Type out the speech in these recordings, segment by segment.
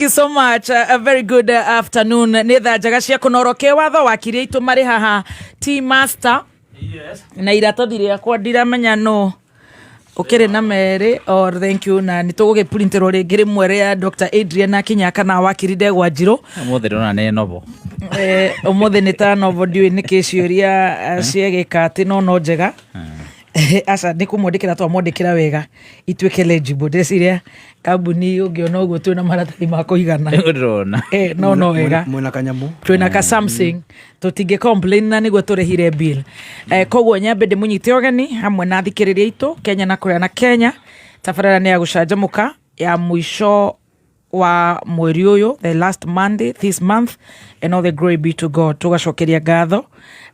You so much. A very good afternoon. Nĩ thaa njega cia kũnoro kĩwatho wakiri aitũ marĩ haha T Master. Yes. Na iratathi rĩakwa ndiramenya no ũkĩrĩ na merĩ or thank you, na nĩ tũgũgĩprinterwo rĩngĩ rĩmwe rĩa Dr. Adrian akinya kana wakiri Ndegwa Njirũ. Ũmũthĩ ndĩrona nĩ novo. Ũmũthĩ nĩ ta novo, ndiũĩ nĩkĩ ciũria ciegĩka atĩ no njega. Aca, nĩ kũmwandĩkĩra twamwandĩkĩra wega ituĩke legible. Ndĩreciria kambuni ũngĩona ũguo twĩna maratathi ma kũigana. Ndĩrona. No wega. Mwena kanyamu. Twĩna ka something tũtingĩ complain na nĩguo tũrĩhire bill. Koguo nyambe ndĩmũnyite ũgeni hamwe na athikĩrĩria aitũ Kenya na kũrĩa na Kenya. Tabarĩra nĩ ya gũcanjamũka ya mũico wa mweri ũyũ, the last Monday this month, and all the glory be to God. Tũgacokeria ngatho,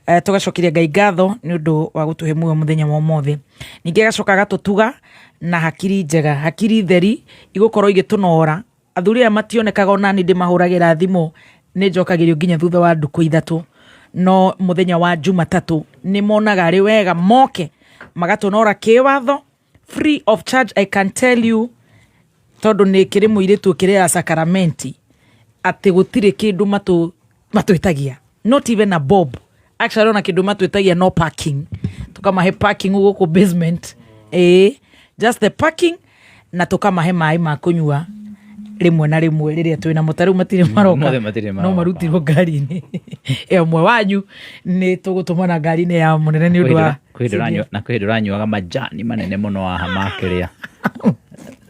tũgacokeria Ngai ngatho nĩ ũndũ wa gũtũhe muoyo mũthenya wa ũmũthĩ. Ningĩ agacoka agatũtuga na hakiri njega, hakiri theri igũkorwo igĩtũnora. Athuri aya mationekaga, onani ndĩmahũragĩra thimũ nĩ njokagĩrio nginya thutha wa ndukũ 3, no mũthenya wa Jumatatũ nĩ monaga arĩ wega moke magatũnora kĩwatho free of charge. I can tell you, tondũ nĩ kĩrĩ mũirĩtu ũkĩrĩ ya sakaramenti atĩ gũtirĩ kĩndũ matwĩtagia, not even a bob actually. Ona kĩndũ matwĩtagia no parking, tukamahe parking gũkũ basement, ĩĩ, just the parking, na tukamahe maĩ ma kũnyua rĩmwe na rĩmwe rĩrĩa twĩna mo. Tarĩu matirĩ maroka. Ũmũthĩ matirĩ no maroka. Marutirwo ngari-inĩ ya ũmwe wanyu, nĩ tũgũtũmana ngari-inĩ ya mũnene nĩ ũndũ wa Na kwĩ hĩndĩ ũranyuaga majani manene mũno haha makĩrĩa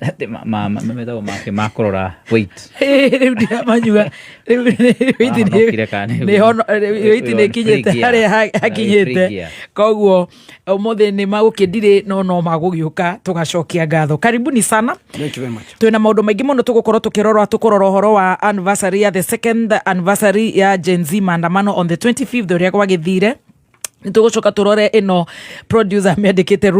atĩ metagwo make ma kũrora weight. Rĩu ndiramanyua rĩu weight. Wahonokire kana Weight nĩ ĩkinyĩte free gear. harĩa hakinyĩte. Free gear. Koguo ũmũthĩ nĩ magũkĩndirĩ no magũgĩũka, tũgacokia ngatho. Karibuni sana. Thank you very much. Twĩna maũndũ maingĩ mũno tũgũkorwo tũkĩrora, tũkũrora ũhoro wa anniversary ya the second anniversary ya Gen Z maandamano on the 25th, ũrĩa gwagĩthire. Nĩ tũgũcoka tũrore ĩno producer mĩandĩkĩte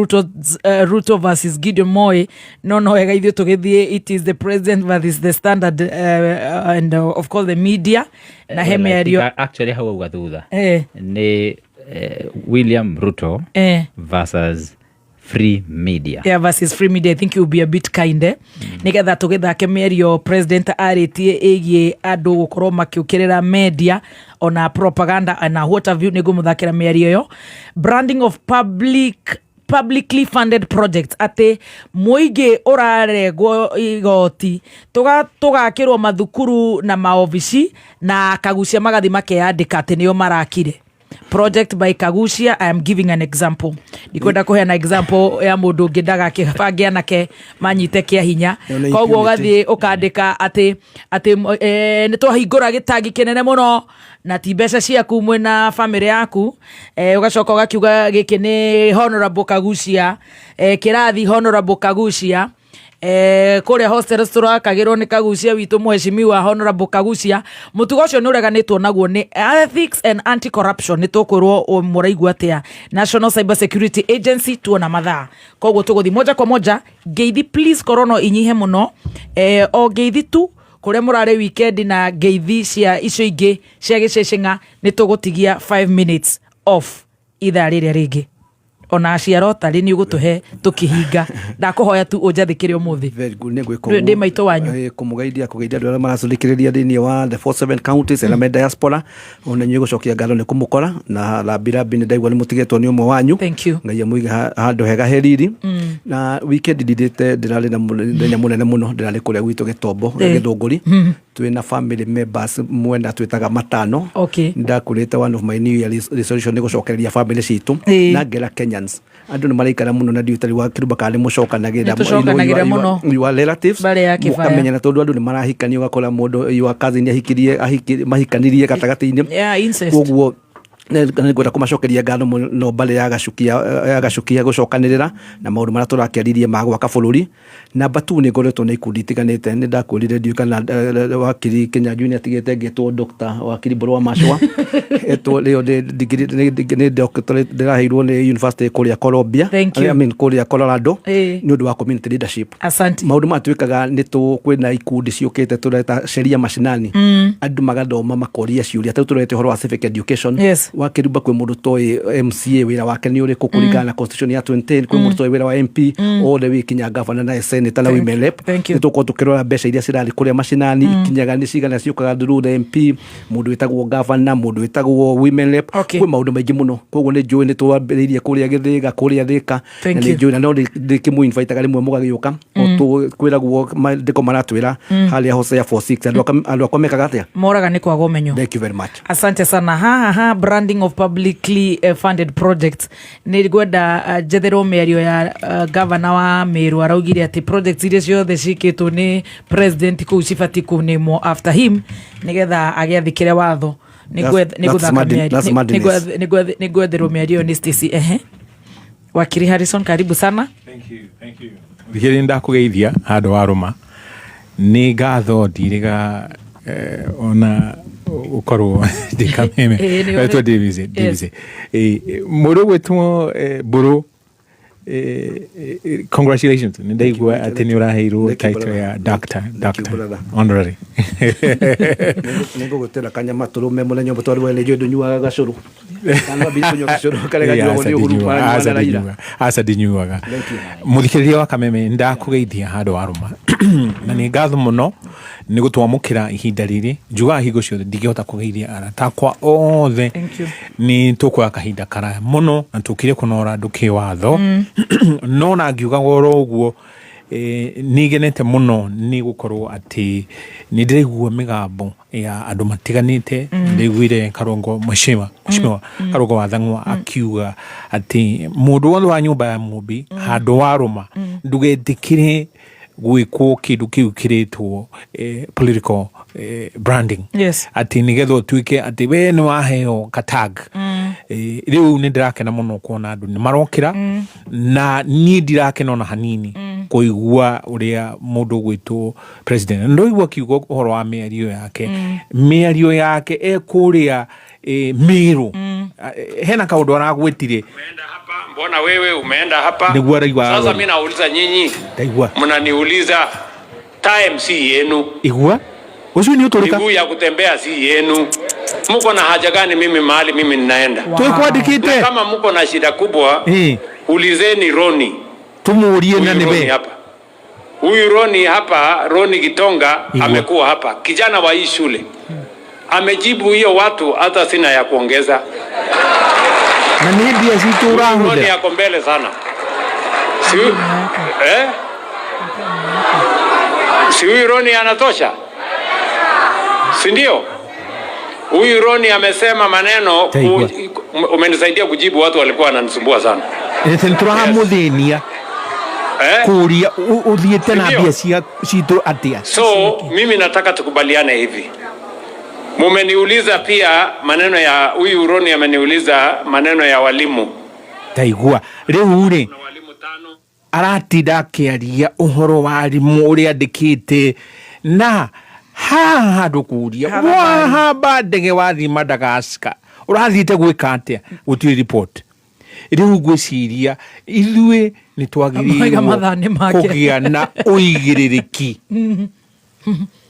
Ruto versus Gideon Moi, no wega ithuĩ tũgĩthiĩ it is the president versus the Standard and of course the media na he Well, I think mĩario. Actually hau auga thutha nĩ William Ruto versus free media. Yeah, versus free media. I think you'll be a bit kind, eh? Nigetha tũgĩthake mĩario president arĩtie ĩgiĩ andũ gũkorwo makĩũkĩrĩra media ona propaganda na what have you. Nĩ ngũmũthakĩra mĩario ĩyo, branding of publicly funded projects, atĩ mũingĩ ũraregwo igoti tũgakĩrwo mathukuru na maobici na Kagucia magathi makeyandĩka atĩ nĩo marakire, project by Kagucia. I am giving an example, ndikwenda kũheana example ya mũndũ ũngĩ ndagakĩbange anake manyite kĩa hinya. Ĩyo nĩ Koguo impunity. ũgathiĩ ũkandĩka atĩ nĩ twahingũra gĩtangi kĩnene mũno na ti mbeca ciaku mwĩna family yaku, ũgacoka ũgakiuga gĩkĩ nĩ Honorable Kagucia, kĩrathi Honorable Kagucia, kũrĩa hostels tũrakagĩrwo nĩ Kagucia witũ mũheshimiwa Honorable Kagucia. Mũtugo ũcio nĩ ũreganĩtwo naguo nĩ Ethics and Anti Corruption. Nĩ tũkwĩrwo mũraigua atĩa National Cyber Security Agency. Tuona mathaa, koguo tũgũthiĩ moja kwa moja. Ngeithi please korwo no inyihe mũno, o ngeithi tu kũrĩa mũrarĩ weekend na ngeithi cia icio ingĩ cia gĩceceng'a. Nĩ tũgũtigia 5 minutes off ithaa rĩrĩa rĩngĩ ona aciaro tarĩ nĩ ũgũtũhe tũkĩhinga. Ndakũhoya tu ũnjathĩkĩre ũmũthĩ. Very good, nĩ ngwĩka Ndĩ ũguo. maitũ wanyu. Kũmũgeithia kũgeithia andũ arĩa maracũthĩkĩrĩria thĩinĩ wa the 47 counties arĩa me diaspora, ona inyuĩ gũcokia ngatho nĩ kũmũkora na rambirambi. Nĩ ndaigua nĩ mũtigĩtwo nĩ ũmwe wanyu. Thank you. Ngai amũige handũ hega he riri. Na weekend ndindĩte ndĩrarĩ na mũthenya mũnene mũno, ndĩrarĩ kũrĩa gwitũ Gĩtombo Gĩthũngũri, twĩna family members mwena twĩtaga matano. Ndakũrĩte one of my new year resolution nĩ gũcokereria family citũ na ngera Kenyans andũ nĩ maraikara mũno na ndiũ wa kĩrumba kana nĩ mũcokanagĩrĩra. Nĩ tũcokanagĩrĩra mũno. Your relatives. Barĩ ya kĩbaya. Mũkamenyana tondũ andũ nĩ marahikania, ũgakora mũndũ your cousin ahikirie mahikanirie gatagatĩ-inĩ. Yeah, incest. Koguo nĩ ngwenda kũmacokeria ngatho mũno mbarĩ ya Gacukia, ya Gacukia, gũcokanĩrĩra na maũndũ marĩa tũrakĩaririe ma gwaka bũrũri. Namba tu nĩ ngoretwo na ikundi itiganĩte. Nĩ ndakwĩrire ndiũĩ kana wakiri Kĩnyanjui nĩ atigĩte ngĩtwo Dr. Wakiri Mbũrũ wa Macũa etwo rĩo nĩ degree nĩ doctorate ndĩraheirwo nĩ university kũrĩa Colombia. Thank you. I mean kũrĩa Colorado, Ĩĩ. nĩ ũndũ wa community leadership. Asante. Maũndũ maya twĩkaga nĩ tũ kwĩna ikundi ciũkĩte tũreta sheria mashinani, andũ magathoma makoria ciũria. Tarĩu tũrorete ũhoro wa civic education. Wa Kĩrumba kwĩ mũndũ toĩ MCA wĩra wake nĩ ũrĩkũ kũringana na constitution ya 2010, kwĩ mũndũ toĩ wĩra wa MP, all the way kinya governor na senator na women rep. Thank you. Nĩ tũkorwo tũkĩrora mbeca iria cirarĩ kũrĩa macinani, ikinyaga nĩ cigana ciũkaga through the MP, mũndũ wĩtagwo governor, mũndũ wĩtagwo women rep. Kwĩ maũndũ maingĩ mũno, koguo nĩ njũĩ nĩ twambĩrĩirie kũrĩa Gĩthĩga, kũrĩa Thĩka, Thank na nĩ you. njũĩ na no ndĩkĩmũ-invitaga rĩmwe mũgagĩũka. Kwĩragwo maandĩko maratwĩra harĩa Hosea 4:6, andũ akwa mekaga atĩa? Moraga nĩ kwaga ũmenyo. Thank you very much. Asante sana. Haha ha branding of publicly funded projects, nä ngwenda njetherwo mä ario ya gavana wa Meru. Araugire atä projects iria ciothe ciäkä nä president kå u cibatiĩ kå after him nä getha agĩathĩkĩre watho. That's madness. Nä ngwetherwo mä ario ĩyo nĩ Stacy. Ehe, wakiri Harrison, karibu sana. Thank you, thank you. Thikĩrĩria, ndakugeithia handũ wa rũma nĩ ngatho ndirĩga ona ũkorwo ndĩ kameme. Ĩĩ, Etwo Davis, Davis. Mũndũ ũgwĩtwo Mbũrũ, congratulations, nĩ ndaigua atĩ nĩ ũraheirwo Thank you, title brother. ya doctor. Thank you, Doctor brother. honorary. Nĩ ngũgũtĩra kanyama tũrũme mũthenya ũmwe, tondũ we nĩ njũĩ ndũnyuaga gacũrũ. Kana wambire kũnyua gacũrũ karĩa ganyuagwo nĩ Uhuru maranyua na Raila. Aca, ndinyuaga. Thank you. Mũthikĩrĩria wa kameme, ndakũgeithia handũ wa rũma na nĩ ngatho mũno nĩ gũtwamũkĩra ihinda rĩrĩ. Njugaga hingo ciothe ndingĩhota kũgeithia arata akwa othe. Thank you. Nĩ tũkuoya kahinda karaya mũno na tũkire kũnora andũ kĩwatho, no na ngiugaga oro ũguo, nĩ ngenete mũno nĩ gũkorwo atĩ nĩ ndĩraigua mĩgambo ya andũ matiganĩte. Ndĩiguire Karũngo, mheshimiwa Karũngo wa Thang'wa akiuga atĩ mũndũ wothe wa nyũmba ya Mũmbi handũ wa rũma ndũgetĩkĩre gwĩkwo kĩndũ kĩu kĩrĩtwo political branding, atĩ nĩgetha ũtuĩke atĩ we nĩ waheo katag. Rĩu nĩ ndĩrakena mũno kuona andũ nĩ marokĩra, na niĩ ndirakena ona hanini kũigua ũrĩa mũndũ ũgwĩtwo president ndoigua akiuga ũhoro wa mĩario yake, mĩario yake e kũrĩa Mĩrũ. Hena kaũndũ aragwĩtire. Umeenda hapa, mbona wewe umeenda hapa? Nĩguo araigua Sasa arora. mimi nauliza nyinyi, Ndaigua. mnaniuliza time si yenu, Igua ũcio nĩ ũtũrĩka. miguu ya kutembea si yenu. Mko na haja gani mimi mahali mimi ninaenda? Wow. Na Twĩkwandĩkĩte. kama mko na shida kubwa, ulizeni Roni. Tũmũrie na Huyu Roni nĩwe. hapa, huyu Roni hapa, Roni Gitonga Igua. amekuwa hapa, kijana wa hii shule amejibu hiyo watu, hata sina ya kuongeza. Na nĩ mbia citũ Huyu Roni ũrahũthĩra. yako mbele sana, si eh? Si huyu Roni anatosha, si ndio? Huyu Roni amesema maneno Taigua. umenisaidia kujibu watu walikuwa wananisumbua sana. Nĩ tũramũthĩnia eh? kũria ũthiĩte na Ndio. mbia citũ atĩa. So mimi nataka tukubaliane hivi. Mumeniuliza pia maneno ya huyu Roni ameniuliza maneno ya walimu. Taigua rĩu rĩ, Na walimu tano. Aratinda akĩaria ũhoro wa arimũ ũrĩa andĩkĩte na haha handũ kũria wahamba ndege wathiĩ Madagascar ũrathiĩte gwĩka atĩa, gũtirĩ report. Rĩu ngwĩciria ithuĩ nĩ Maiga mathaa nĩ twagĩrĩirwo make. kũgĩa na ũigĩrĩrĩki,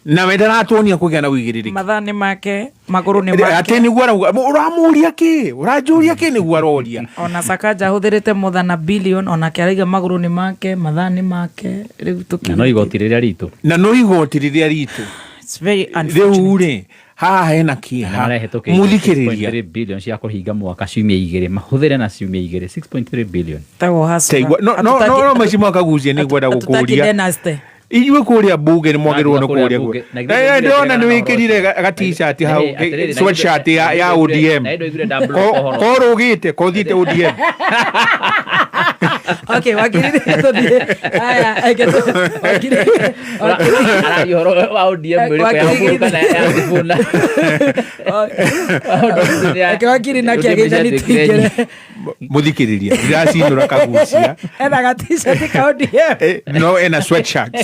na we ndaratuonia kũgĩa na ũigĩrĩrĩki. Mathaa nĩ make, magũrũ nĩ Atĩ make. nĩguo arauga, ũramũria kĩ, ũranjũria kĩ, nĩguo aroria. Ona Sakaja ahũthĩrĩte more than a billion, onake araiga magũrũ nĩ make, mathaa nĩ make. Rĩu Na no igoti rĩrĩa ritũ. Na no igoti rĩrĩa ritũ. It's very unfortunate. Rĩu rĩ, haha hena kĩeha. Marehĩtũkĩte Mũthikĩrĩria. 6.3 billion cia kũhinga mwaka ciumia igĩrĩ, mahũthĩre na ciumia igĩrĩ 6.3 billion. Tagwo hustler. Taigua no no no no mheshimiwa Kaguchia, nĩ ngwenda gũkũria dynasty. Inyuĩ kũrĩa mbunge nĩ mwagĩrĩirwo nĩ Kũrĩa kũrĩa mbunge- na guo. githĩ Eh, ndĩrona nĩ ndũiguire wĩkĩrire ũhoro ũcio. ga t-shirt hau, Eh, atĩrĩrĩ, na sweatshirt ya ODM. na ndoigire nda block ũhoro. Korũgĩte kothiĩte ODM. Okay, wakiri, tũthiĩ. Aya, reke wakiri. Araria ũhoro wa ODM ĩrĩkũ, ya Uhuru kana ya Sifuna? Reke wakiri nake ODM agĩithani ciatuĩkire tũingĩre. Mũthikĩrĩria, ndiracinũra Kaguchia. Ena ga t-shirt ka ODM. No ena sweatshirt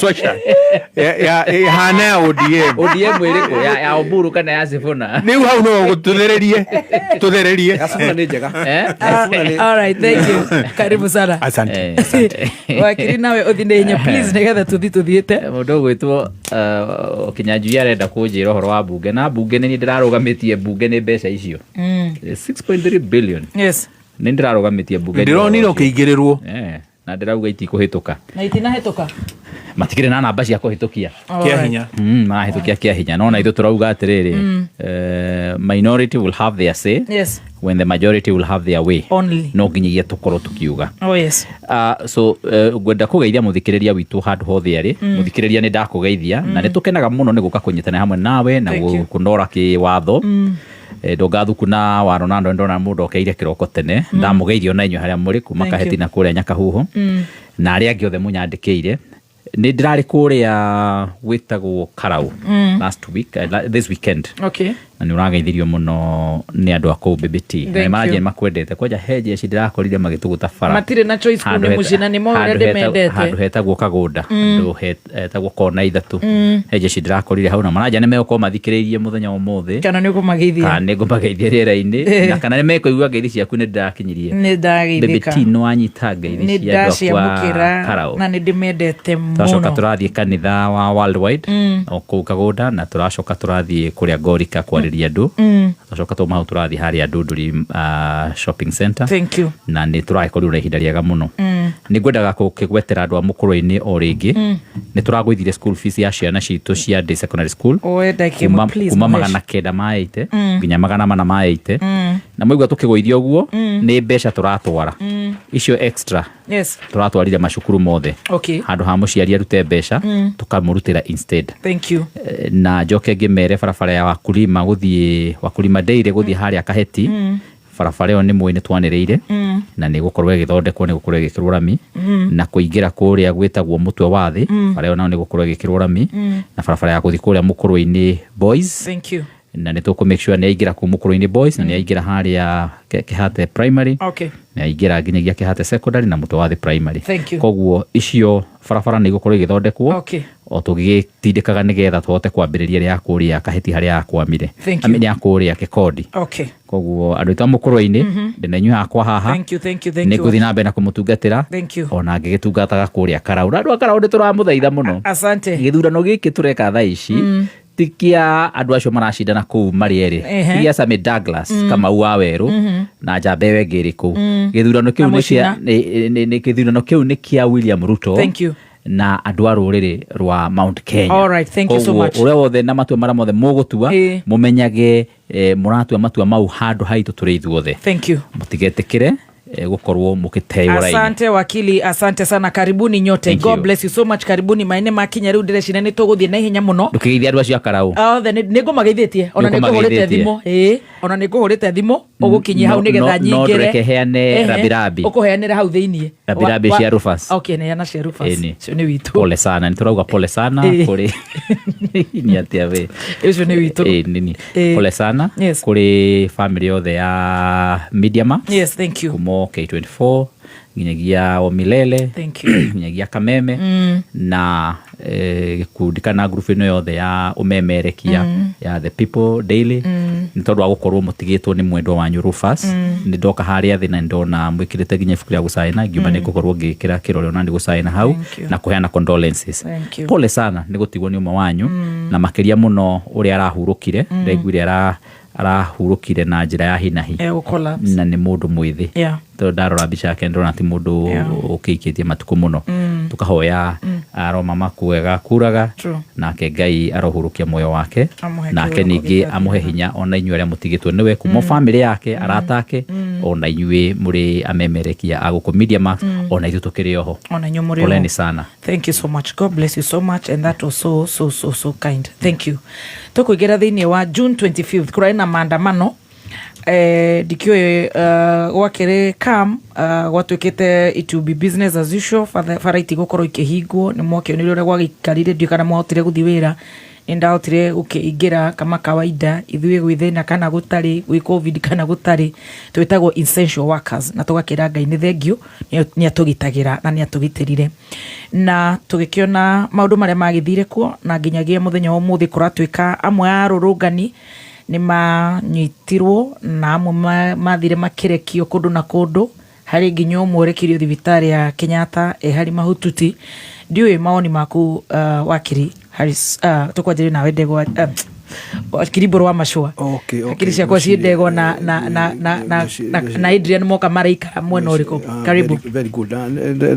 ĩhana ya ODM. ODM ĩrĩkũ, ya Oburu kana ya Sifuna? Rĩu hau no tũthererie tũthererie. Ya Sifuna nĩ njega. Eh? Sifuna nĩ- All right, thank you. Karibu sana. Asante. Asante. Wakiri, nawe ũthi na ihenya please, nĩgetha tũthi tũthiĩte. Mũndũ ũgwĩtwo Kinyanjui arenda kũnjĩra ũhoro wa mbunge, na mbunge nĩ niĩ ndĩrarũgamĩtie mbunge nĩ mbeca icio 6.3 billion. Nĩ ndĩrarũgamĩtie mbunge. Ndĩronire ũkĩigĩrĩrwo. Na ndĩrauga itikũhĩtũka. Na itinahĩtũka. Matikĩrĩ na namba cia kũhĩtũkia. Kĩa hinya. Marahĩtũkia kĩa hinya, no na ithuĩ tũrauga atĩrĩrĩ, minority will have their say when the majority will have their way. Only. No nginyagia tũkorwo tũkiuga. Oh yes. So ngwenda kũgeithia mũthikĩrĩria witũ handũ hothe arĩ. Mũthikĩrĩria, nĩ ndakũgeithia na nĩ tũkenaga mũno nĩ gũka kũnyitana hamwe nawe na Thank you. kũnora kĩwatho. Ndongathuku na wa Ronaldo, ndona mũndũ okeire kĩroko tene. Ndamũgeithia ona inyuĩ harĩa mũrĩ kuma Thank you. Kaheti na kũrĩa Nyakahuho na arĩa angĩ othe mũnyandĩkĩire. Nĩ ndĩrarĩ kũrĩa gwĩtagwo Karau last week, this weekend, na nĩ ũrageithirio mũno nĩ andũ a kũu BBT na Thank nĩ maranjia you. nĩ makwendete kwanja. He jeshi ndĩrakorire magĩtũgũta bara. Matirĩ na choice, kũu Handũ nĩ mũciĩ na nĩ moĩ ũrĩa ndĩmendete. Handũ hetagwo Kagũnda, handũ hetagwo kona ithatũ, he jeshi ndĩrakorire hau na maranja nĩ megũkorwo mathikĩrĩirie mũthenya wa ũmũthĩ. Kana nĩ ũkũmageithia? Kana nĩ ngũmageithia rĩera-inĩ na kana nĩ mekũigua ngeithi ciaku nĩ ndĩrakinyirie. Nĩ ndageithĩka. BBT nĩ wanyita ngeithi Nĩ cia andũ akwa ndaciamũkĩra. Karau. Na nĩ ndĩmendete Tũracoka mũno. tũrathiĩ kanitha wa Worldwide o kũu Kagũnda, na tũracoka tũrathiĩ kũrĩa Ngorika kwarĩria andũ. Tũracoka twauma hau tũrathiĩ harĩa Ndunduri shopping center. Thank you. Na nĩ tũragĩkorirwo na ihinda rĩega mũno. Nĩ ngwendaga gũkĩgwetera andũ a mũkũrũ-inĩ o rĩngĩ, nĩ tũragũithirie school fees ya ciana citũ cia day secondary school Oe ndagĩka ĩmwe, please, kuma Mũhesh. 980 nginya 480, na mwaigua tũkĩgũithia ũguo nĩ mbeca tũratwara icio extra. Tũratwarire macukuru mothe. Handũ ha mũciari arute mbeca, tũkamũrutĩra instead. Thank you. Na njoke ngĩmere barabara ya Wakulima gũthiĩ, Wakulima Dairy gũthiĩ harĩa Kaheti, barabara ĩyo nĩ mũĩ nĩ twanĩrĩire na nĩ gũkorwo ĩgĩthondekwo, nĩ gũkorwo ĩgĩkĩrwo rami, na kũingĩra kũrĩa gwĩtagwo Mũtwe wa Thĩ, bara ĩyo nayo nĩ gũkorwo ĩgĩkĩrwo rami, na barabara ya gũthiĩ kũrĩa Mũkũrũ-inĩ Boys. Thank you. Na nĩ tũkũ make sure nĩ yaingĩra kũu Mũkũrũ-inĩ Boys na nĩ yaingĩra harĩa Kĩhate Primary, nĩ yaingĩra nginyagia Kĩhate Secondary na Mũtwe wa Thĩ Primary. Thank you. Koguo icio barabara nĩ igũkorwo igĩthondekwo o tũgĩtindĩkaga nĩgetha tũhote kwambĩrĩria ĩrĩa ya kũrĩa Kaheti harĩa yakwamire. Thank I mean, you. ya kũrĩa Kĩkondi. Koguo andũ aitũ a Mũkũrũ-inĩ, ndĩna inyuĩ hakwa haha. Thank you, thank you, thank Nĩ you. ngũthiĩ na mbere na kũmũtungatĩra. Thank you. Ona ngĩgĩtungataga kũrĩa Karau, na andũ a Karau nĩ tũramũthaitha mũno. Asante. Gĩthurano gĩkĩ tũreka thaa ici ti kĩa andũ acio maracindana kũu marĩ erĩ, ti gĩa Sami Douglas Kamau wa Werũ na njamba ĩyo ĩngĩ ĩrĩkũ. Gĩthurano kĩu Na nĩ kĩa Mũcina. gĩthurano kĩu nĩ kĩa William Ruto Thank you. na andũ a rũrĩrĩ rwa Mount Kenya. All right, thank you so Koguo, much. ũrĩa wothe na matua marĩa mothe mũgũtua, mũmenyage mũratua matua mau handũ haitũ tũrĩ ithuothe. Thank you. Mũtigetĩkĩre gũkorwo mũgĩteo raini. Asante wakili, asante sana, karibuni nyote. Thank God you. bless you so much. Karibuni maĩ nĩ makinya rĩu, ndĩreciria nĩ tũgũthiĩ na ihenya mũno. Ndũkĩgeithia andũ acio a Karau. Othe nĩ ngũmageithĩtie, ona nĩ ngũhũrĩte Nĩũkũmageithĩtie. thimũ. Ĩĩ, ona nĩ ngũhũrĩte thimũ ũgũkinyia hau No- nĩgetha no nyingĩre. ndũreke heane rambirambi. Ũkũheanĩra hau thĩiniĩ. Rambirambi cia Rufus. Okay, neana cia Rufus. Ĩni. Ũcio nĩ witũ. Pole sana, nĩ tũrauga pole sana. Kũrĩ nĩ atĩa we? Ũcio nĩ witũ. Ĩ, nini. Pole sana kũrĩ family yothe ya Media Max, Yes, thank you. kuma K24 nginyagia o Milele, Thank you. nginyagia Kameme na gĩkundi kana ngurubu ĩno yothe ya ũmemerekia ya The People Daily, nĩ tondũ wa gũkorwo mũtigĩtwo nĩ mwendwa wanyu Rufus. Nĩ ndoka harĩa thĩ na nĩ ndona mwĩkĩrĩte nginya ibuku rĩa gũcaina, ngiuma nĩ ngũkorwo ngĩkĩra kĩrore ona nĩ gũcaina hau Thank you. na kũheana condolences. Thank you. Pole sana nĩ gũtigwo nĩ ũmwe wanyu, na makĩria mũno ũrĩa arahurũkire. Ndaiguire arahurũkire na njĩra ya hinahi Gũ-collapse. Na nĩ mũndũ mwĩthĩ, tondũ ndarora mbica yake ndĩrona ti mũndũ ũkĩikĩtie matukũ mũno. Tũkahoya aroma makuega kuraga. Nake Ngai arohurũkia muoyo wake. Amũhe Nake kĩhurũko ningĩ gĩake. amũhe hinya, ona inyuĩ arĩa mũtigĩtwo nĩwe kuma bamĩrĩ yake, arata ake, ona inyuĩ mũrĩ amemerekia a gũkũ Media Max, ona ithuĩ tũkĩrĩ oho. Ona inyuĩ mũrĩ Poleni oho. sana. Thank you so much. God bless you so much, and that was so so so so kind. Thank you. Tũkũingĩra thĩinĩ wa June 25th, kũrarĩ na maandamano. Ndikĩũĩ gwakĩrĩ cam gwatuĩkĩte it will be business as usual, bara itigũkorwo ikĩhingwo. Nĩ mwakĩonire ũrĩa gwagĩikarire, ndiũĩ kana mwahotire gũthiĩ wĩra. Nĩ ndahotire gũkĩingĩra kama kawaida. Ithuĩ gwĩ thĩna kana gũtarĩ, gwĩ COVID kana gũtarĩ, twĩtagwo essential workers, na tũgakĩra Ngai nĩ thengiũ nĩ atũgitagĩra na nĩ atũgitĩrire, na tũgĩkĩona maũndũ marĩa magĩthire kuo, na nginyagia mũthenya wa ũmũthĩ kũratuĩka amwe a arũrũngani nĩ manyitirwo na amwe mathire makĩrekio kũndũ na kũndũ. Harĩ nginya ũmwe ũrekirio thibitarĩ ya Kenyatta e harĩ mahututi. Ndiũĩ mawoni maku, wakiri Harris, tũkwanjĩrĩria nawe ndegwa, wakiri Mbũrũ wa Macũa. Hakiri ciakwa ciĩ ndegwa na, na, na, na, na, na, na Adrian moka maraikara mwena ũrĩkũ? Karibu. Very, very good.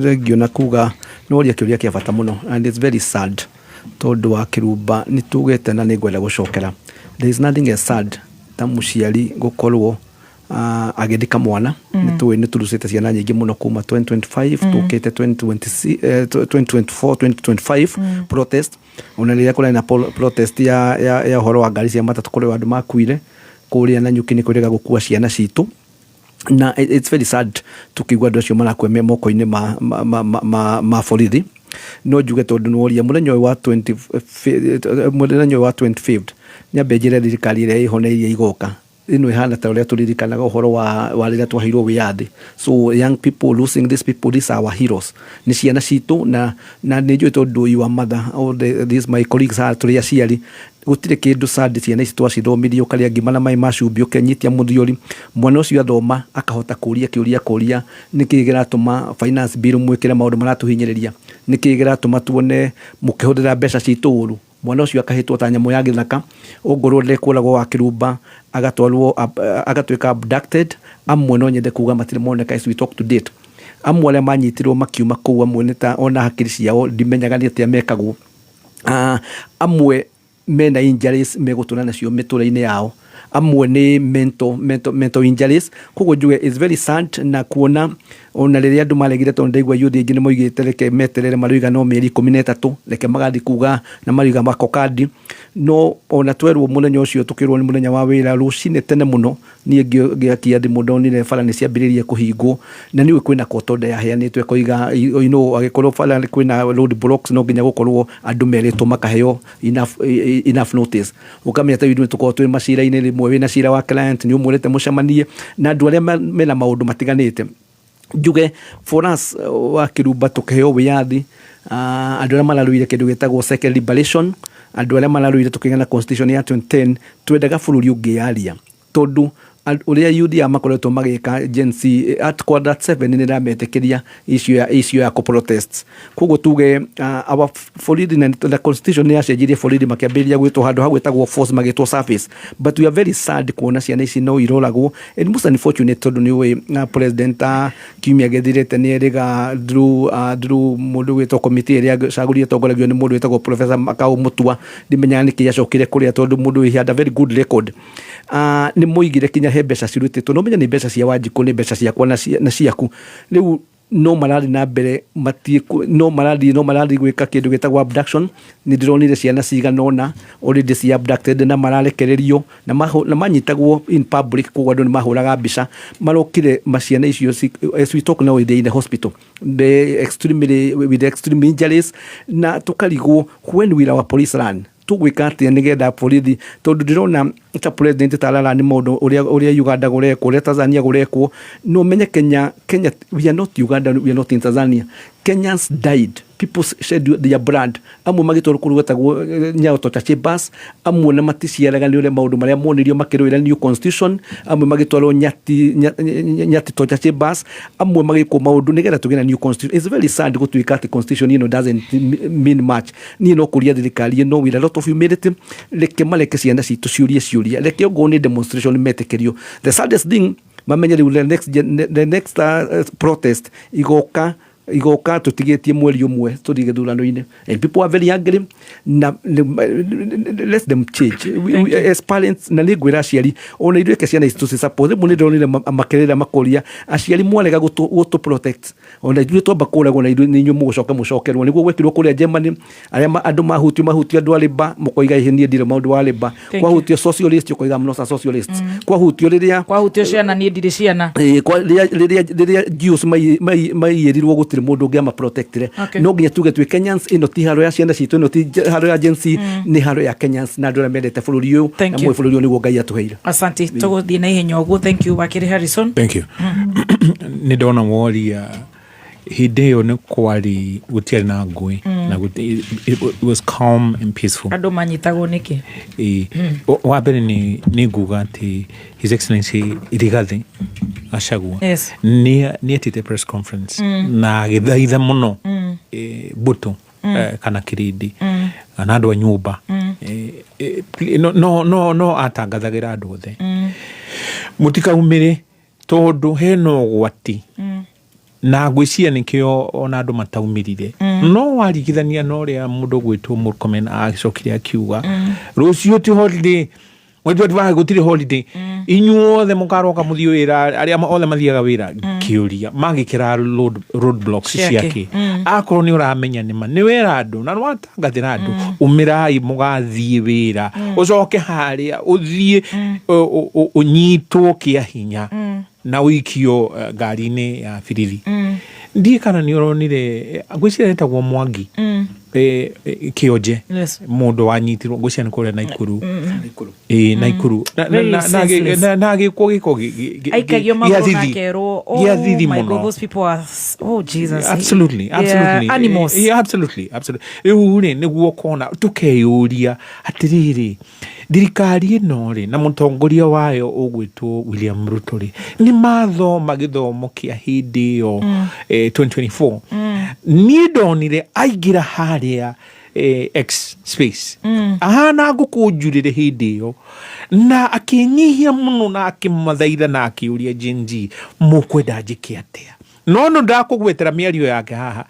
Thengio na kuga nĩ woria kĩũria kĩa bata mũno, and it's very sad tondũ wa kĩrumba nĩ tugĩte na nĩ ngwenda gũcokera, there is nothing as sad ta mũciari gũkorwo agĩthika mwana. Nĩ tũĩ nĩ tũrucĩte ciana nyingĩ mũno kuma 2025 tũkĩte 2026, 2024, 2025 protest, ona rĩrĩa kũrarĩ na protest ya ũhoro wa ngari cia matatũ kũrĩ andũ makuire kũrĩa Nanyuki nĩ kwĩrĩga gũkua ciana citũ, na it's very sad tukigua andũ acio marakua me moko-inĩ ma borithi. No njuge tondũ nĩ woria mũthenya ũyũ wa 20 mũthenya ũyũ wa 25th, nyambe njĩre thirikari ĩrĩa ĩho na iria igoka, ĩno ĩhana ta ũrĩa tũririkanaga ũhoro wa rĩrĩa twaheirwo wĩyathi. So young people losing these people, these are our heroes, nĩ ciana citũ, na nĩ njũĩ tondũ you are mother, all these my colleagues are tũrĩ aciari, gũtirĩ kĩndũ sad. Ciana ici twacithomithirie, ũkarĩa ngima na maĩ ma cumbĩ, ũkenyitia mũthiori, mwana ũcio athoma akahota kũria kĩũria, kũria nĩkĩĩ kĩratũma finance bill mwĩkĩre maũndũ maratũhinyĩrĩria, nĩkĩĩ kĩratũma tuone mũkĩhũthĩra mbeca citũ ũru. Mwana ũcio akahĩtwo ta nyamũ ya gĩthaka, ongorwo ndekũragwo wa kĩrumba, agatwarwo agatuĩka abducted. Amwe no nyende kuga matirĩ moneka as we talk to date. Amwe arĩa manyitirwo makiuma kũu, amwe nĩ ta ona hakiri ciao ndimenyaga nĩ atĩa mekagwo. Amwe mena injuries megũtũra nacio mĩtũrĩre-inĩ yao, amwe nĩ mental injuries. Koguo njuge it's very sad na kuona ona rĩrĩa andũ maregire, tondũ ndaigua youth aingĩ nĩ moigĩte reke meterere, maroiga no mĩeri 13 reke magathiĩ kuga na maroiga makokandi. No ona twerwo mũthenya ũcio, tũkĩrwo nĩ mũthenya wa wĩra, rũcinĩ tene mũno niĩ ngĩakia thimũ ndonire bara nĩ ciambĩrĩirie kũhingwo, na nĩ ũĩ kwĩna court order yaheanĩtwo ĩkoiga angĩkorwo bara kwĩna road blocks, no nginya gũkorwo andũ merĩtwo makaheo enough notice. Ũkamenya ta ithuĩ tũkoragwo twĩ macira-inĩ, rĩmwe wĩna cira wa client, nĩ ũmwĩrĩte mũcemanie na andũ arĩa mena maũndũ matiganĩte. Njuge for us wa kĩrumba tũkĩheo wĩyathi, andũ arĩa mararũire kĩndũ gĩtagwo second liberation, andũ arĩa mararũire tũkĩgĩa na constitution ya 2010, twendaga bũrũri ũngĩyaria, tondũ ũrĩa youth aya makoretwo magĩka, Gen Z at quarter 7 nĩ ndĩrametĩkĩria issue ya protest. Koguo tuge our borithi na constitution nĩ yacenjirie, borithi makĩambĩrĩria gwĩtwo handũ ha gwĩtagwo force magĩtwo service. But we are very sad kuona ciana ici no iroragwo, and most unfortunate tondũ nĩ ũĩ president kiumia gĩthirĩte nĩ erĩga through mũndũ gwĩtwo committee ĩrĩa cagũrire ĩtongoragio nĩ mũndũ wĩtagwo Professor Makau Mutua. Ndimenyaga nĩkĩ acokire kũrĩa tondũ mũndũ he had a very good record. Nĩ moigire kinya he mbeca cirutĩtwo, no menya nĩ mbeca cia Wanjikũ, nĩ mbeca ciakwa na ciaku. Rĩu no marathiĩ na mbere no marathiĩ gwĩka kĩndũ gĩtagwo abduction. Nĩ ndĩronire ciana cigana ũna already ci abducted na mararekererio na manyitagwo in public, koguo andũ nĩ mahũraga mbica marokire maciana icio. As we talk now, they in the hospital, they extremely with extreme injuries, na tũkarigwo, when will our police run? Tũgwĩka atĩa nĩgetha borithi, tondũ ndĩrona ta president tarara nĩ maũndũ ũrĩa Uganda gũrekwo, ũrĩa Tanzania gũrekwo. No menye Kenya, we are not Uganda, we are not in Tanzania. Kenyans died, people shed their blood, amwe magĩtwarwo kũrĩa gwetagwo Nyayo Torture Chambers, amwe na maticiaraga nĩ ũrĩa maũndũ marĩa monirio makĩrũĩra new constitution, amwe magĩtwarwo Nyati Torture Chambers, amwe magĩkwo maũndũ nĩgetha tũgĩe na new constitution. It's very sad gũtuĩka atĩ constitution ĩno doesn't mean much. Niĩ no kũria thirikari ĩno with a lot of humility, reke mareke ciana citũ ciũrie ciũria, reke ongorwo nĩ demonstration metĩkĩrio. The saddest thing, mamenye rĩu the next protest igoka tũtigĩtie mweri ũmwe tũthiĩ gĩthurano-inĩ, and people are very angry na let them change. As parents, na nĩ ngwĩra aciari ona ithuĩ ke ciana ici tũci support. Rĩmwe nĩ ndĩronire makerera makoria aciari, mwarega gũtũ protect, ona ithuĩ twamba kũragwo na ithuĩ nĩ inyuĩ mũgũcoka mũcokerwo. Nĩguo gwekirwo kũrĩa Germany, arĩa andũ mahutio andũ a Labour mũkoiga ĩhĩ niĩ ndirĩ maũndũ wa Labour. Thank you. Kwahutio socialist ũkoiga I'm not a socialist. Kwahutio rĩrĩa Kwahutio ciana, niĩ ndirĩ ciana. Ĩĩ, rĩrĩa Jews maiyĩrirwo gũtirĩ mũndũ ũngĩ amaprotectire. No nginya tuge twĩ Kenyans, ĩno ti haro ya ciana citũ, ĩno ti haro ya Gen Z, nĩ haro ya Kenyans na andũ arĩa mendete bũrũri ũyũ Thank na you. mũĩ bũrũri ũyũ nĩguo Ngai atũheire. Asante, tũgũthiĩ na ihenya ũguo. Thank you, wakiri Harrison. Thank you. Nĩ ndona woria Hĩndĩ ĩyo nĩ kwarĩ gũtiarĩ na ngũĩ na it was calm and peaceful. Andũ manyitagwo nĩkĩ? Ĩĩ. Wa mbere nĩ nguga atĩ His Excellency Rigathi Gachagua nĩ etĩte press conference na agĩthaitha mũno mbũtũ kana kĩrĩndĩ kana andũ a nyũmba, no atangathagĩra andũ othe mũtikaumĩre tondũ hena ũgwati, na ngwĩciria nĩkĩo ona andũ mataumĩrire. No warigithania na ũrĩa mũndũ gwĩtwo Murkomen agĩcokire akiuga rũciũ ti holiday, mweri gũtirĩ holiday, inyuothe mũkaroka mũthiĩ wĩra, arĩa othe mathiaga wĩra. Kĩũria, magĩkĩra road blocks ciake. Ciake akorwo nĩ ũramenya nĩma nĩ wera andũ na nĩwatangathĩra andũ umĩrai mũgathiĩ wĩra, ũcoke harĩa ũthiĩ ũnyitwo kĩa hinya na ũikio ngari-inĩ ya birithi. Ndiĩ kana nĩ ũronire, ngwĩciria etagwo Mwangi Kĩonje, mũndũ wanyitirwo, ngwĩciria nĩ kũrĩa Naikuru. Ĩĩ, Naikuru. Very senseless. Na agĩkwo gĩko aikagio gĩa magũrũ thithi. Na akerwo, oh Gĩa thithi my God, mũno. those people are oh Jesus. Absolutely. They are Absolutely. animals. Yeah, absolutely, absolutely. Rĩu rĩ, nĩguo ũkona tũkeyũria atĩrĩrĩ, thirikari ĩno rĩ na mũtongoria wayo ũgwĩtwo William Ruto rĩ, nĩ mathoma gĩthomo kĩa hĩndĩ ĩyo 2024? Niĩ ndonire aingĩra harĩa X space ahana ngũkũ njurĩre hĩndĩ ĩyo, na akĩnyihia mũno na akĩmathaitha na akĩũria Gen Z, mũkwenda njĩke atĩa? No no ndakũgwetera mĩario yake haha,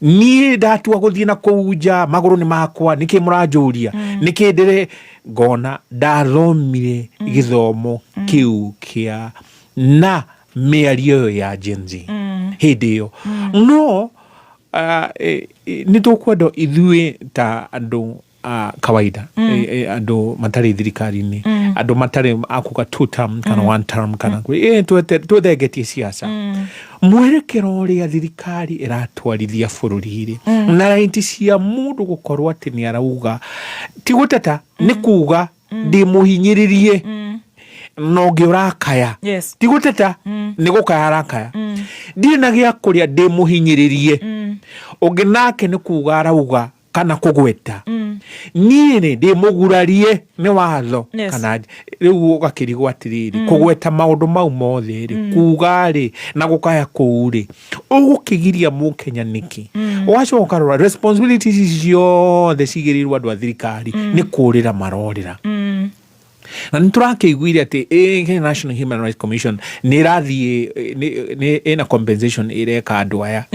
niĩ ndatua gũthiĩ na kũu nja, magũrũ nĩ makwa, nĩkĩ mũranjũria, nĩkĩ ndĩre ngona ndathomire gĩthomo kĩu kĩa na mĩario ĩyo ya Gen Z hĩndĩ ĩyo. No nĩ tũkwenda ithuĩ ta andũ a kawaida, andũ matarĩ thirikari-inĩ, andũ matarĩ akuga two term kana one term kana twethengetie ciaca, mwerekero ũrĩa thirikari ĩratwarithia bũrũri rĩ, na right cia mũndũ gũkorwo atĩ nĩ arauga ti gũteta, nĩ kuga ndĩ mũhinyĩrĩrie na ũngĩ ũrakaya, ti gũteta, nĩ gũkaya arakaya, ndirĩ na gĩa kũrĩa, ndĩ mũhinyĩrĩrie. Ũngĩ nake nĩ kuga arauga kana kũgweta, niĩ rĩ ndĩ mũgurarie nĩ watho. Kana rĩu ũgakĩrigwo atĩrĩrĩ, kũgweta maũndũ mau mothe rĩ, kuga rĩ na gũkaya kũu rĩ, ũgũkĩgiria mũkenya nĩkĩ? Ũgacoka ũkarora responsibilities ici ciothe cigĩrĩirwo andũ a thirikari nĩ kũrĩra marorĩra, na nĩ tũrakĩiguire atĩ Kenya National Human Rights Commission nĩ ĩrathiĩ nĩ ĩna compensation ĩreka andũ aya.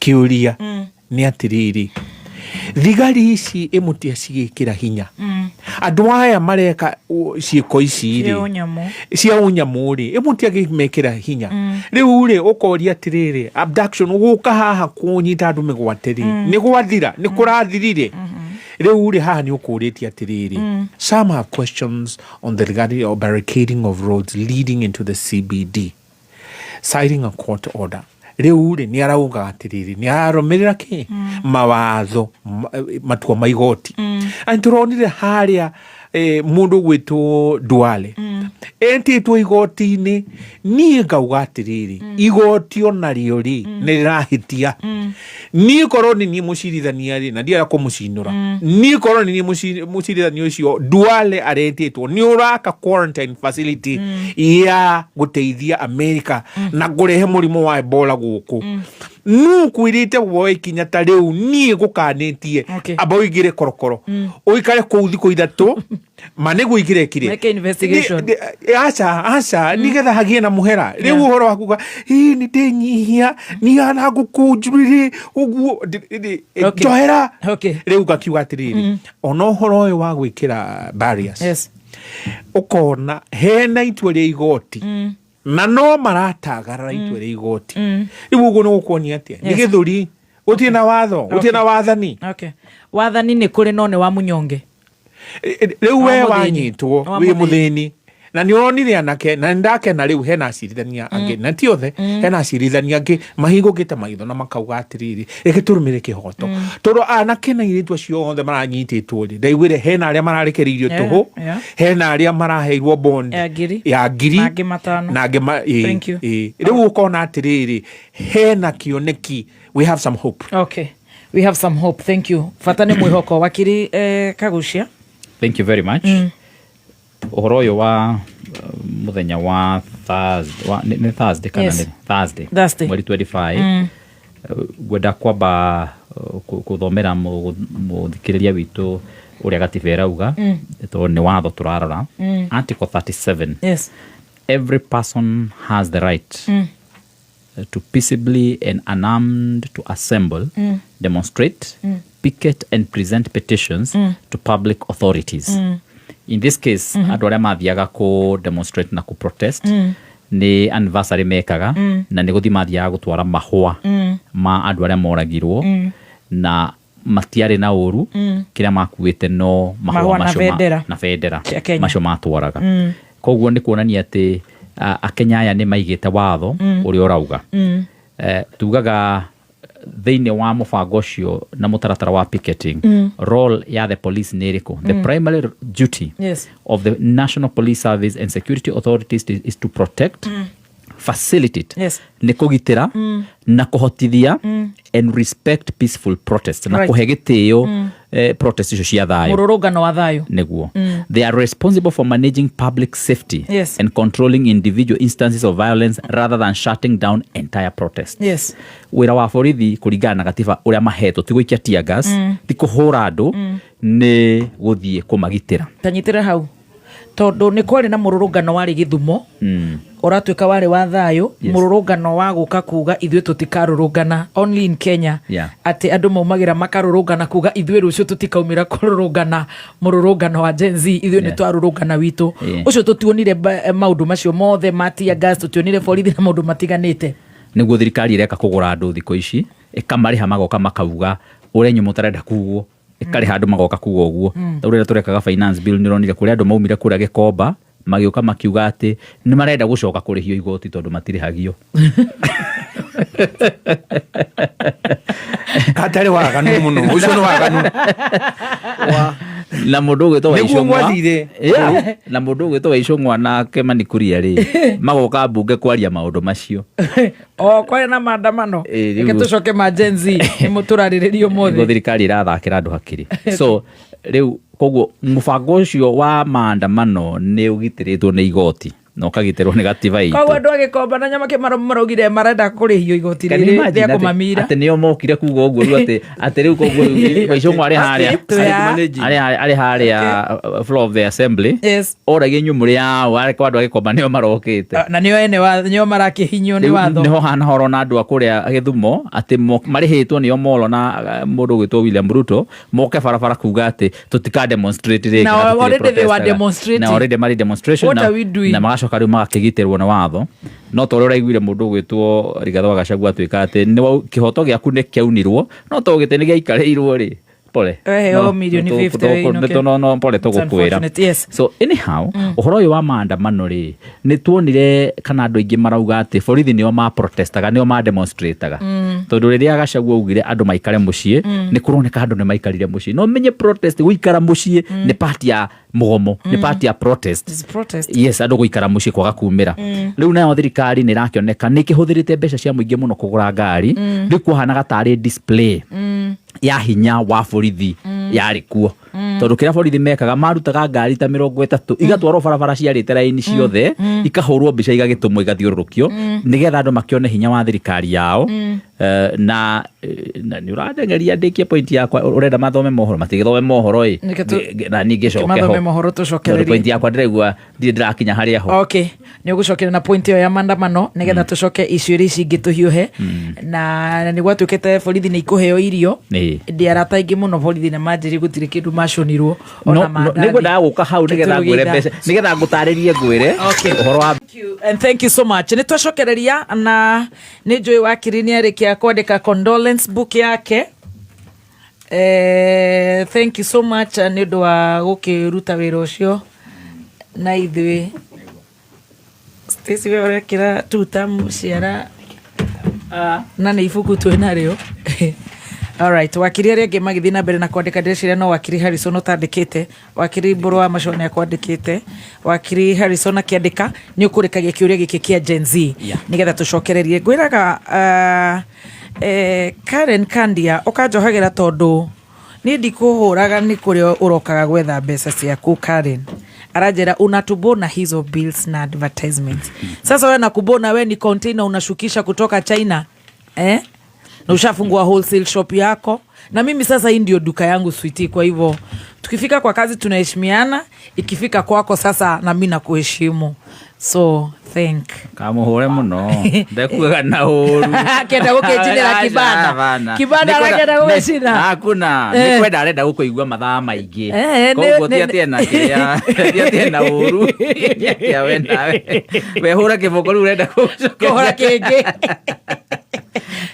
Kĩũria nĩ atĩrĩrĩ, thigari ici ĩmũtia cigĩkĩra hinya andũ aya mareka ciĩko ici cia rĩ ũnyamũ, cia ũnyamũ rĩ, ĩmũtia gĩmekĩra hinya rĩu rĩ, ũkoria atĩrĩrĩ, abduction gũka haha kũnyita andũ mĩgwate rĩ, nĩ gwathira, nĩ kũrathirire rĩu rĩ? Haha nĩ ũkũrĩtie atĩrĩrĩ, some have questions on the regarding or barricading of roads leading into the CBD, citing a court order. Rĩu rĩ, nĩ arauga atĩrĩrĩ, nĩ ararũmĩrĩra kĩ mawatho matua ma igoti. Na nĩtũronire harĩa mũndũ gwĩtwo Duale etĩtwo igoti-inĩ. Niĩ ngauga atĩrĩrĩ, igoti onarĩo rĩ nĩ rĩrahĩtia. Niĩ korwo nĩ niĩ mũcirithania rĩ, na ndienda kũmũcinũra, niĩ korwo nĩ niĩ mũcirithania ũcio, Duale aretĩtwo nĩ ũraka quarantine facility ya gũteithia America na kũrehe mũrimũ wa Ebola gũkũ, nũ kwĩrĩte woe ikinya ta rĩu? Niĩ ngũkanĩtie, amba ũingĩre korokoro, ũikare kũu thikũ 3, ma nĩguo ingĩrekire. Meke investigation. Aca, aca, nĩgetha hagĩe na mũhera. Rĩu ũhoro wa kuga ĩ nĩ ndĩnyihia nĩhana ngũkũ njurĩrĩ ũguo njohera. Rĩu ngakiuga atĩrĩrĩ, ona ũhoro ũyũ wa gwĩkĩra barriers, ũkona hena itua rĩa igoti na no maratagarara itua rĩa igoti. Rĩu ũguo nĩ gũkuonia atĩa? Nĩ gĩthũri, gũtirĩ na watho, gũtirĩ na wathani. Okay. Wathani nĩ kũrĩ, no nĩ wa munyonge. Rĩu Wa we mũthĩni. wanyitwo Wa wĩ mũthĩni. Mũthĩni. Na nä ũronire anake, na nĩ ndakena rĩu hena acirithania angĩ, na ti othe, hena acirithania angĩ mahingũkĩte maitho na makauga atĩrĩrĩ, reke tũrũmĩre kĩhoto, tondũ anake na airĩtu acio othe maranyitĩtwo rĩ, ndaiguire hena arĩa mararekereirio tũhũ, hena arĩa maraheirwo bond Ya ngiri. Ya ngiri. Na angĩ matano. Na angĩ Thank you. Rĩu ũkona atĩrĩrĩ, hena kĩoneki, we have some hope. Okay, we have some hope, thank you. Bata nĩ mwĩhoko. Wakiri Kagucia. Thank you very much. Ũhoro ũyũ wa mũthenya wa Thursday, nĩ Thursday kana? Yes. Nĩ Thursday. Thursday. Mweri 25. Ngwenda kwamba gũthomera mũthikĩrĩria witũ ũrĩa gatiba ĩrauga, tondũ nĩ watho tũrarora. Article 37. Every person has the right to peaceably and unarmed to assemble, demonstrate, picket and present petitions to public authorities. In this case, andũ arĩa mathiaga kũ demonstrate na kũ protest nĩ anniversary mekaga, na nĩ gũthiĩ mathiaga gũtwara mahũa ma andũ arĩa moragirwo, na matiarĩ na ũru, kĩrĩa makuĩte no mahũa Mahũa na macio bendera. Na bendera Cia Kenya. Macio matwaraga. Koguo nĩ kuonania atĩ akenya aya nĩ maigĩte watho ũrĩa ũrauga. Tugaga thĩinĩ wa mũbango ũcio na mũtaratara wa picketing, role ya the police nĩ ĩrĩkũ? The primary duty of the National Police Service and security authorities is to protect, facilitate, nĩ kũgitĩra na kũhotithia, and respect peaceful protest, na kũhe gĩtĩo protest icio cia thayũ. Mũrũrũngano wa thayũ. Nĩguo. They are responsible for managing public safety and controlling individual instances of violence rather than shutting down entire protests. Wĩra wa borithi kũringana na gatiba ũrĩa mahetwo ti gũikia tear gas, ti kũhũra andũ, nĩ gũthiĩ kũmagitĩra. Tanyitĩra hau, tondũ nĩ kwarĩ na mũrũrũngano warĩ Gĩthumo, ũratuĩka warĩ wa thayũ. Mũrũrũngano wa gũka kuga ithuĩ tũtikarũrũngana, only in Kenya, atĩ andũ maumagĩra makarũrũngana kuga ithuĩ rũciũ tũtikaumĩra kũrũrũngana, mũrũrũngano wa Gen Z, ithuĩ nĩ twarũrũngana witũ. Ũcio tũtionire maũndũ macio mothe ma tear gas, tũtionire borithi na maũndũ matiganĩte. Nĩguo thirikari ĩreka kũgũra andũ thikũ ici, ĩkamarĩha magoka makauga ũrĩa inyuĩ mũtarenda kugwo, ĩkarĩha andũ magoka kuga ũguo. Ta rĩrĩa tũrekaga finance bill, nĩ ũronire kũrĩa andũ maumire kũrĩa Gĩkomba magĩũka makiuga atĩ nĩ marenda gũcoka kũrĩhio igoti tondũ matirĩhagio. Katarĩ waganu mũno, ũcio nĩ waganu. Na mũndũ ũgwĩtwo Nĩguo Waicũng'wa gwathire. Yeah. Na mũndũ ũgwĩtwo Waicũng'wa na Kĩmani Kuria rĩ, magoka mbunge kwaria maũndũ macio. O kwarĩ na maandamano. Rĩu- Reke tũcoke ma Gen Z nĩmo tũrarĩrĩria Nĩguo. ũmũthĩ. Thirikari ĩrathakĩra andũ hakiri. So rĩu koguo mũbango ũcio wa maandamano nĩ ũgitĩrĩtwo nĩ igoti na ũkagitĩrwo nĩ gatiba Koguo itũ. andũ a Gĩkomba na Nyamakĩ maraugire marenda kũrĩhio igoti Can you rĩrĩ imagine rĩa atĩ- kũmamira. Atĩ nĩo mokire kuga ũguo rĩu, atĩ rĩu koguo rĩu Waicũng'wa arĩ harĩa arĩ harĩa floor of the assembly, oragia inyuĩ mũrĩ ao, arĩ kwa andũ a Gĩkomba nĩo marokĩte. Na nĩo ene nĩo marakĩhinyio nĩ Rĩu watho. nĩho hana horo na andũ a kũrĩa Gĩthumo atĩ marĩhĩtwo nĩo molo na mũndũ ũgwĩtwo William Ruto moke barabara kuga atĩ tũtika demonstrate rĩngĩ Na na tũtirĩ already they were protestaga. Demonstrating. Na already marĩ demonstration. What are we doing? Na magacoka rĩu magakĩgitĩrwo nĩ watho, no ta ũrĩa ũraiguire mũndũ ũgwĩtwo Rigathĩ wa Gachagua atuĩka atĩ kĩhoto gĩaku nĩ kĩaunirwo, no to gĩtĩ nĩ gĩaikarĩirwo rĩ, pole. Weheo milioni 50 wĩinũke. No pole It's tũgũkwĩra. Unfortunate, yes. So anyhow, ũhoro ũyũ wa maandamano rĩ, nĩ tuonire kana andũ aingĩ marauga atĩ borithi nĩo ma protestaga, nĩo ma demonstrataga, tondũ rĩrĩa Gachagua augire andũ maikare mũciĩ, nĩ kũroneka andũ nĩ maikarire mũciĩ. No menye protest, gũikara mũciĩ nĩ part ya mũgomo, nĩ part ya protest. It's protest. Yes, andũ gũikara mũciĩ kwaga kumĩra. Rĩu nayo thirikari nĩ ĩrakĩoneka nĩ ĩkĩhũthĩrĩte mbeca cia mũingĩ mũno kũgũra ngari. Rĩu kwahanaga tarĩ display ya hinya wa borithi yarĩ kuo, tondũ kĩrĩa borithi mekaga, marutaga ngari ta 30 igatwarwo barabara ciarĩte raini ciothe, ikahũrwo mbica, igagĩtũmwo, igathiũrũrũkio nĩgetha andũ makĩone hinya wa thirikari yao. Na nĩ ũrandengeria ndĩkie point yakwa, ũrenda mathome mohoro, matigĩthome mohoro ĩ. Reke Na niĩ ngĩcoke mathome ho. mohoro Tondũ tũcokererie. Point yakwa ndĩraigua ndirĩ ndĩrakinya harĩa ho. Okay, nä å gå cokera na point ĩyo ya maandamano nä getha tå coke iciå ici ingä tå hiũhe. Na nä gwatuä kä te borithi nä ikå irio. Ndä arata aingä må no borithi na manjä gå tirä kä ndå maconirwo. No, nĩngwendaga gũka hau nĩgetha ngwĩre mbeca, nĩgetha ngũtarĩrie ngwĩre ũhoro wa Thank you, and thank you so much. Nä twacokereria na nä njå wakiri nä arä kia kwandä condolence book yake. Thank you so much nä å ndå wa gå kä ruta wä ra å cio na ithuä. Stacy we ũrekĩra tuta ciara na nĩ ibuku twĩ narĩo. Alright, wakiri arĩa angĩ magĩthiĩ na mbere na kwandĩka, ndĩreciria no wakiri Harrison ũtandĩkĩte. Wakiri Mbũrũ wa Macoa nĩ akwandĩkĩte. Wakiri Harrison akĩandĩka nĩ ũkũrĩkagia kĩũria gĩkĩ kĩa Gen Z nĩgetha tũcokererie. Ngwĩraga Karen Kandia ũkanjohagĩra tondũ niĩ ndikũhũraga, nĩ kũrĩa ũrokaga gwetha mbeca ciaku. Karen aranjĩra unatubona hizo bills na advertisements. Sasa we nakubona, we ni container unashukisha kutoka China, eh? Na ushafungua wholesale shop yako, na mimi sasa hii ndio duka yangu, sweetie. Kwa hivyo tukifika kwa kazi tunaheshimiana, ikifika kwako sasa na mi nakuheshimu, so thank Kamuhure muno, ndekugaga na ũru. Akĩenda gũkĩnjinĩra kibanda. Kibanda arakĩenda gũgĩcina. Hakuna. Nĩ kwenda arenda gũkũigua mathaa maingĩ. Eh, Koguo ti atĩ ena kĩrĩa, ti atĩ ena ũru. Ti atĩa we nawe wehũra kĩboko rĩu ũrenda kũhũra kĩngĩ.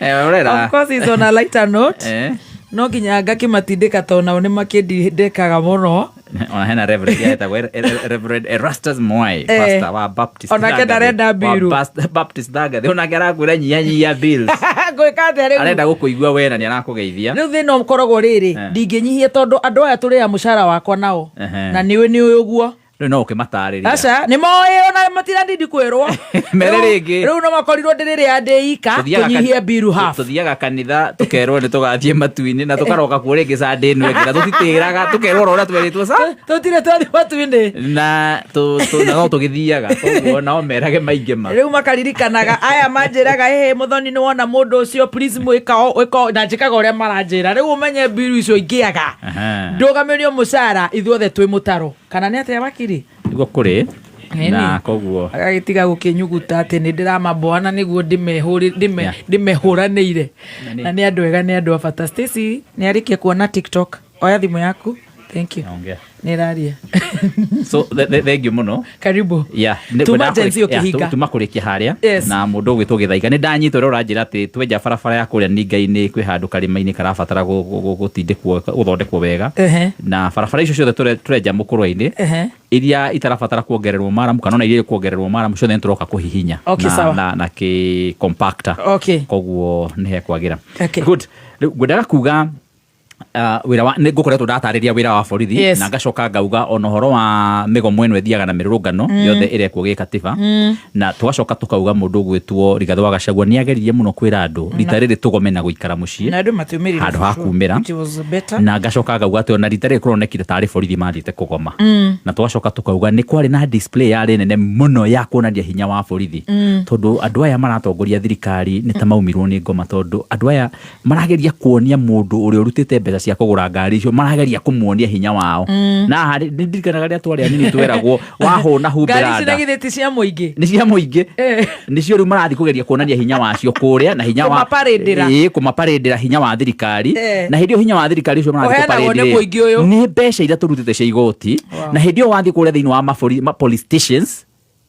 Eh, ũrera. Of course it's on a lighter note. No nginya ngakĩmatindĩka tondũ nao nĩ makĩndindĩkaga mũno. Ona hena reverend etagwo Reverend Erastus Mwai, pastor wa Baptist Onake Thagathi. ndarenda Wa mbiru. Baptist Thagathi, onake arakwĩra nyihanyihia bills. Ngwĩka atĩa rĩu? Arenda gũkũigua we na nĩ arakũgeithia. Rĩu thĩna ũkoragwo rĩrĩ, ndingĩnyihia tondũ andũ aya tũrĩaga mũcara wakwa nao. Na nĩũĩ nĩũĩ ũguo. Rĩu no ũkĩmatarĩria. Aca nĩ moĩ, ona matiranindi kwĩrwo. Mere rĩngĩ. Rĩu no makorirwo ndĩrĩrĩa ndĩ ika tũnyihie mbiru half. Tũthiaga kanitha tũkerwo nĩ tũgathiĩ matu-inĩ na tũkaroka kuo rĩngĩ Sunday ĩno ĩngĩ na tũtitĩraga, tũkerwo oro ũrĩa twerĩtwo sa Tũtirĩ twathiĩ matu-inĩ. Na na no tũgĩthiaga, koguo nao merage maingĩ ma Rĩu makaririkanaga aya manjĩraga, ĩhĩ Mũthoni, nĩ wona mũndũ ũcio, please mwĩka wĩka, na njĩkaga ũrĩa maranjĩra. Rĩu ũmenye mbiru icio ingĩaga ndũgamĩrio mũcara, ithuothe twĩ mũtaro, kana nĩ atĩa, wakiri? Nĩguo kũrĩ. Ĩni. Na koguo agagĩtiga gũkĩnyuguta atĩ nĩ ndĩramaboa na nĩguo ndĩmehũranĩire. Na nĩ andũ ega, nĩ andũ a bata. Stacy nĩ arĩkia kuona TikTok, oya thimũ yaku. Thank you. Ongea. Nĩ ĩraria. So thank you mũno. Karibu. Yeah, Tuma ngwendaga Gen Z yeah, ũkĩhinga. tuma kũrĩkia harĩa na mũndũ ũgwĩtwo Gĩthaiga, nĩ ndanyita ũrĩa ũranjĩra atĩ twenja barabara ya kũrĩa Ninga-inĩ kwĩ handũ karĩma-inĩ karabatara gũtindĩkwo gũthondekwo wega. Na barabara icio ciothe tũrenja mũkũrwe-inĩ iria itarabatara kuongererwo maramu kana ona iria kuongererwo maramu, ciothe nĩ tũroka kũhihinya Okay, na, sawa. na kĩ compactor. Koguo nĩ hekwagĩra. Good. Rĩu ngwendaga kuga wĩra wa nĩ ngũkoretwo ndatarĩria wĩra wa borithi. Na ngacoka ngauga ona ũhoro wa mĩgomo ĩno ĩthiaga na mĩrũrũngano yothe ĩrekwo gĩkatiba, na tũgacoka tũkauga mũndũ ũgwĩtwo Rigathĩ wa Gachagua nĩ ageririe mũno kwĩra andũ rita rĩrĩ tũgome na gũikara mũciĩ Na andũ matiumĩrire handũ ha for sure, kumĩra. which was better. Na ngacoka ngauga atĩ ona rita rĩrĩ kũronekire tarĩ borithi mathiĩte kũgoma, na tũgacoka tũkauga nĩ kwarĩ na display yarĩ nene mũno ya kuonania hinya wa borithi, tondũ andũ aya maratongoria thirikari nĩ ta maumirwo nĩ ngoma, tondũ andũ aya marageria kuonia mũndũ ũrĩa ũrutĩte mbeca cia kũgũra ngari icio, marageria kũmuonia hinya wao. Na haha nĩ ndirikanaga rĩrĩa twarĩ anini tweragwo wahũna humbĩra Ngari ici nda. na githĩ ti cia mũingĩ? Nĩ cia mũingĩ. Nĩcio rĩu marathiĩ kũgeria kuonania hinya wacio kũrĩa na hinya wa Kũmaparĩndĩra. Ĩĩ, kũmaparĩndĩra hinya wa thirikari. Na hĩndĩ ĩyo hinya wa thirikari ũcio marathiĩ Ũheanagwo nĩ kũparĩndĩra mũingĩ ũyũ. nĩ mbeca iria tũrutĩte cia igoti. Na hĩndĩ ĩyo wathiĩ kũrĩa thĩinĩ wa police stations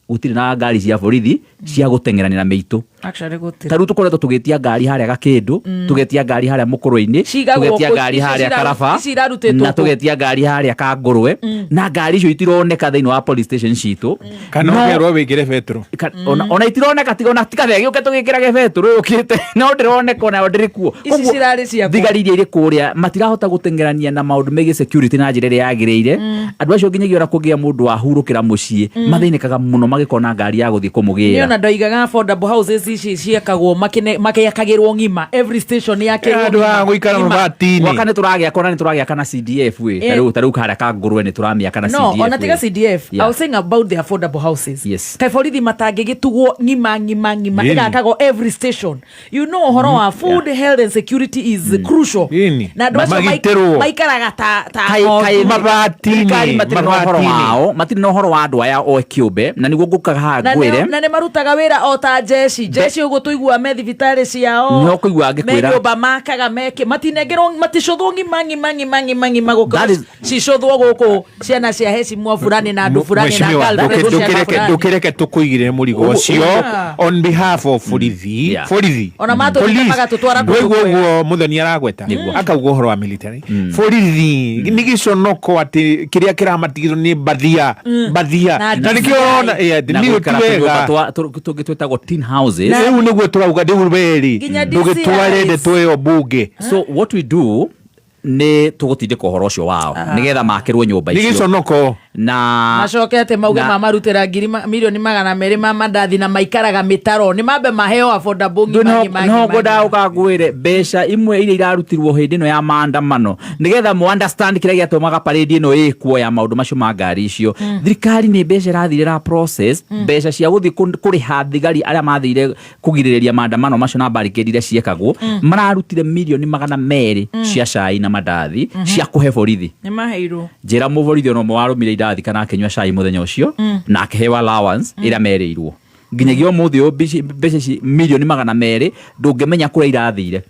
gũtirĩ na ngari cia borithi cia gũteng'erania na mĩitũ. Actually gũtirĩ. Ta rĩu tũkoretwo tũgĩtia ngari harĩa Gakĩndũ, tũgetia ngari harĩa Mũkũrwe-inĩ, Cigagwo tũgetia kũ? ngari Ici harĩa Karaba, ici irarutĩtwo na kũ? tũgetia ngari harĩa Kangũrwe, na ngari icio itironeka thĩinĩ wa police station citũ. Kana ũkerwo wĩkĩre betũrũ. Ona itironeka, tiga ona tiga gĩũke tũgĩkĩrage betũrũ yũkĩte, no ndĩroneka onayo ndĩrĩ kuo. Ici Koguo cirarĩ ciakũ? thigari iria irĩ kũrĩa matirahota gũteng'erania na maũndũ megiĩ security na njĩra ĩrĩa yagĩrĩire. Andũ acio nginyagia ona kũngĩa mũndũ wahurũkĩra mũciĩ, mathĩnĩkaga mũno magĩkona ngari ya gũthiĩ Niĩ kũmũgĩra. ona ndoigaga affordable houses ici ciakagwo makĩakagĩrwo ng'ima, every station yakĩrwo Andũ ng'ima. a gũikara Ng'ima. mabati-inĩ. Gwaka nĩ tũragĩaka, ona nĩ tũragĩaka na CDF ĩ. Ta rĩu harĩa Kangũrwe nĩ tũramĩaka na No, CDF ona tiga ĩ. CDF. I was saying about the affordable houses. Kaĩ borithi matangĩgĩtugwo ng'ima ng'ima ng'ima ĩgakagwo every station? You know, ũhoro wa food, health and security is crucial. Na andũ acio Magitĩrwo. maikaraga ta Kaĩ ng'ondu. Mabati-inĩ, thirikari matirĩ na ũhoro mabati-inĩ. wao, matirĩ na ũhoro wa andũ aya o kĩũmbe, na nĩguo ngũkaga haha Na ngwĩre na nĩ marutaga wĩra o ta jeshi. Jeshi Andũ acio ũguo tũiguaga me thibitarĩ ciao, Nĩho ũkũigua angĩkwĩra. Me nyũmba makaga meke matinengerwo, maticũthwo ng'ima ng'ima ng'ima ng'ima ng'ima That gũkũ cicũthwo gũkũ ciana cia hecimwa fulani na andũ fulani na Mheshimiwa, girlfriend cia fulani. ndũkĩreke tũkũigĩrĩre mũrigo ũcio on behalf of borithi. Borithi. Ona matũnyita Police. magatũtwara kũndũ Waigua kwega. ũguo Muthoni aragweta akauga ũhoro wa military borithi nĩ gĩconoko atĩ kĩrĩa kĩramatigĩrwo nĩ mbathia mbathia Na na nĩkĩo DCI. ũrona Na nĩ gũikara ti tũnyũmba wega. tũngĩ twĩtagwo tin houses. Rĩu nĩguo tũrauga rĩu werĩ Nginya ndũgĩtware DCIs. ndeto ĩyo mbunge. So what we do nĩ tũgũtindĩka ũhoro ũcio wao nĩgetha makĩrwo nyũmba Nĩ icio gĩconoko. Na macoke atä mauge mamarutĩra ngiri milioni 200 ma mandathi na maikaraga mĩtaro nĩ mambe maheo affordable ng'ima ng'ima no ng'ima ngwendaga ng'ima. ũkangwĩre mbeca imwe iria irarutirwo hĩndĩ ĩno ya maandamano nĩgetha mũ understand kĩrĩa gĩatũmaga parade ĩno ĩkwo ya maũndũ macio ma ngari icio. Thirikari nĩ mbeca ĩrathire ra process mbeca cia gũthiĩ kũrĩha thigari arĩa mathire kũgirĩrĩria maandamano macio na barricade iria ciekagwo. Mararutire milioni 200 cia cai na mandathi cia kũhe borithi. Nĩ maheirwo. Njĩra mũborithi ona ũmwe warũmire indathi kana akĩnyua cai mũthenya ũcio na akĩheo allowance ĩrĩa merĩirwo. Nginyagia ũmũthĩ ũyũ mbeca ici milioni 200 ndũngĩmenya kũrĩa irathire.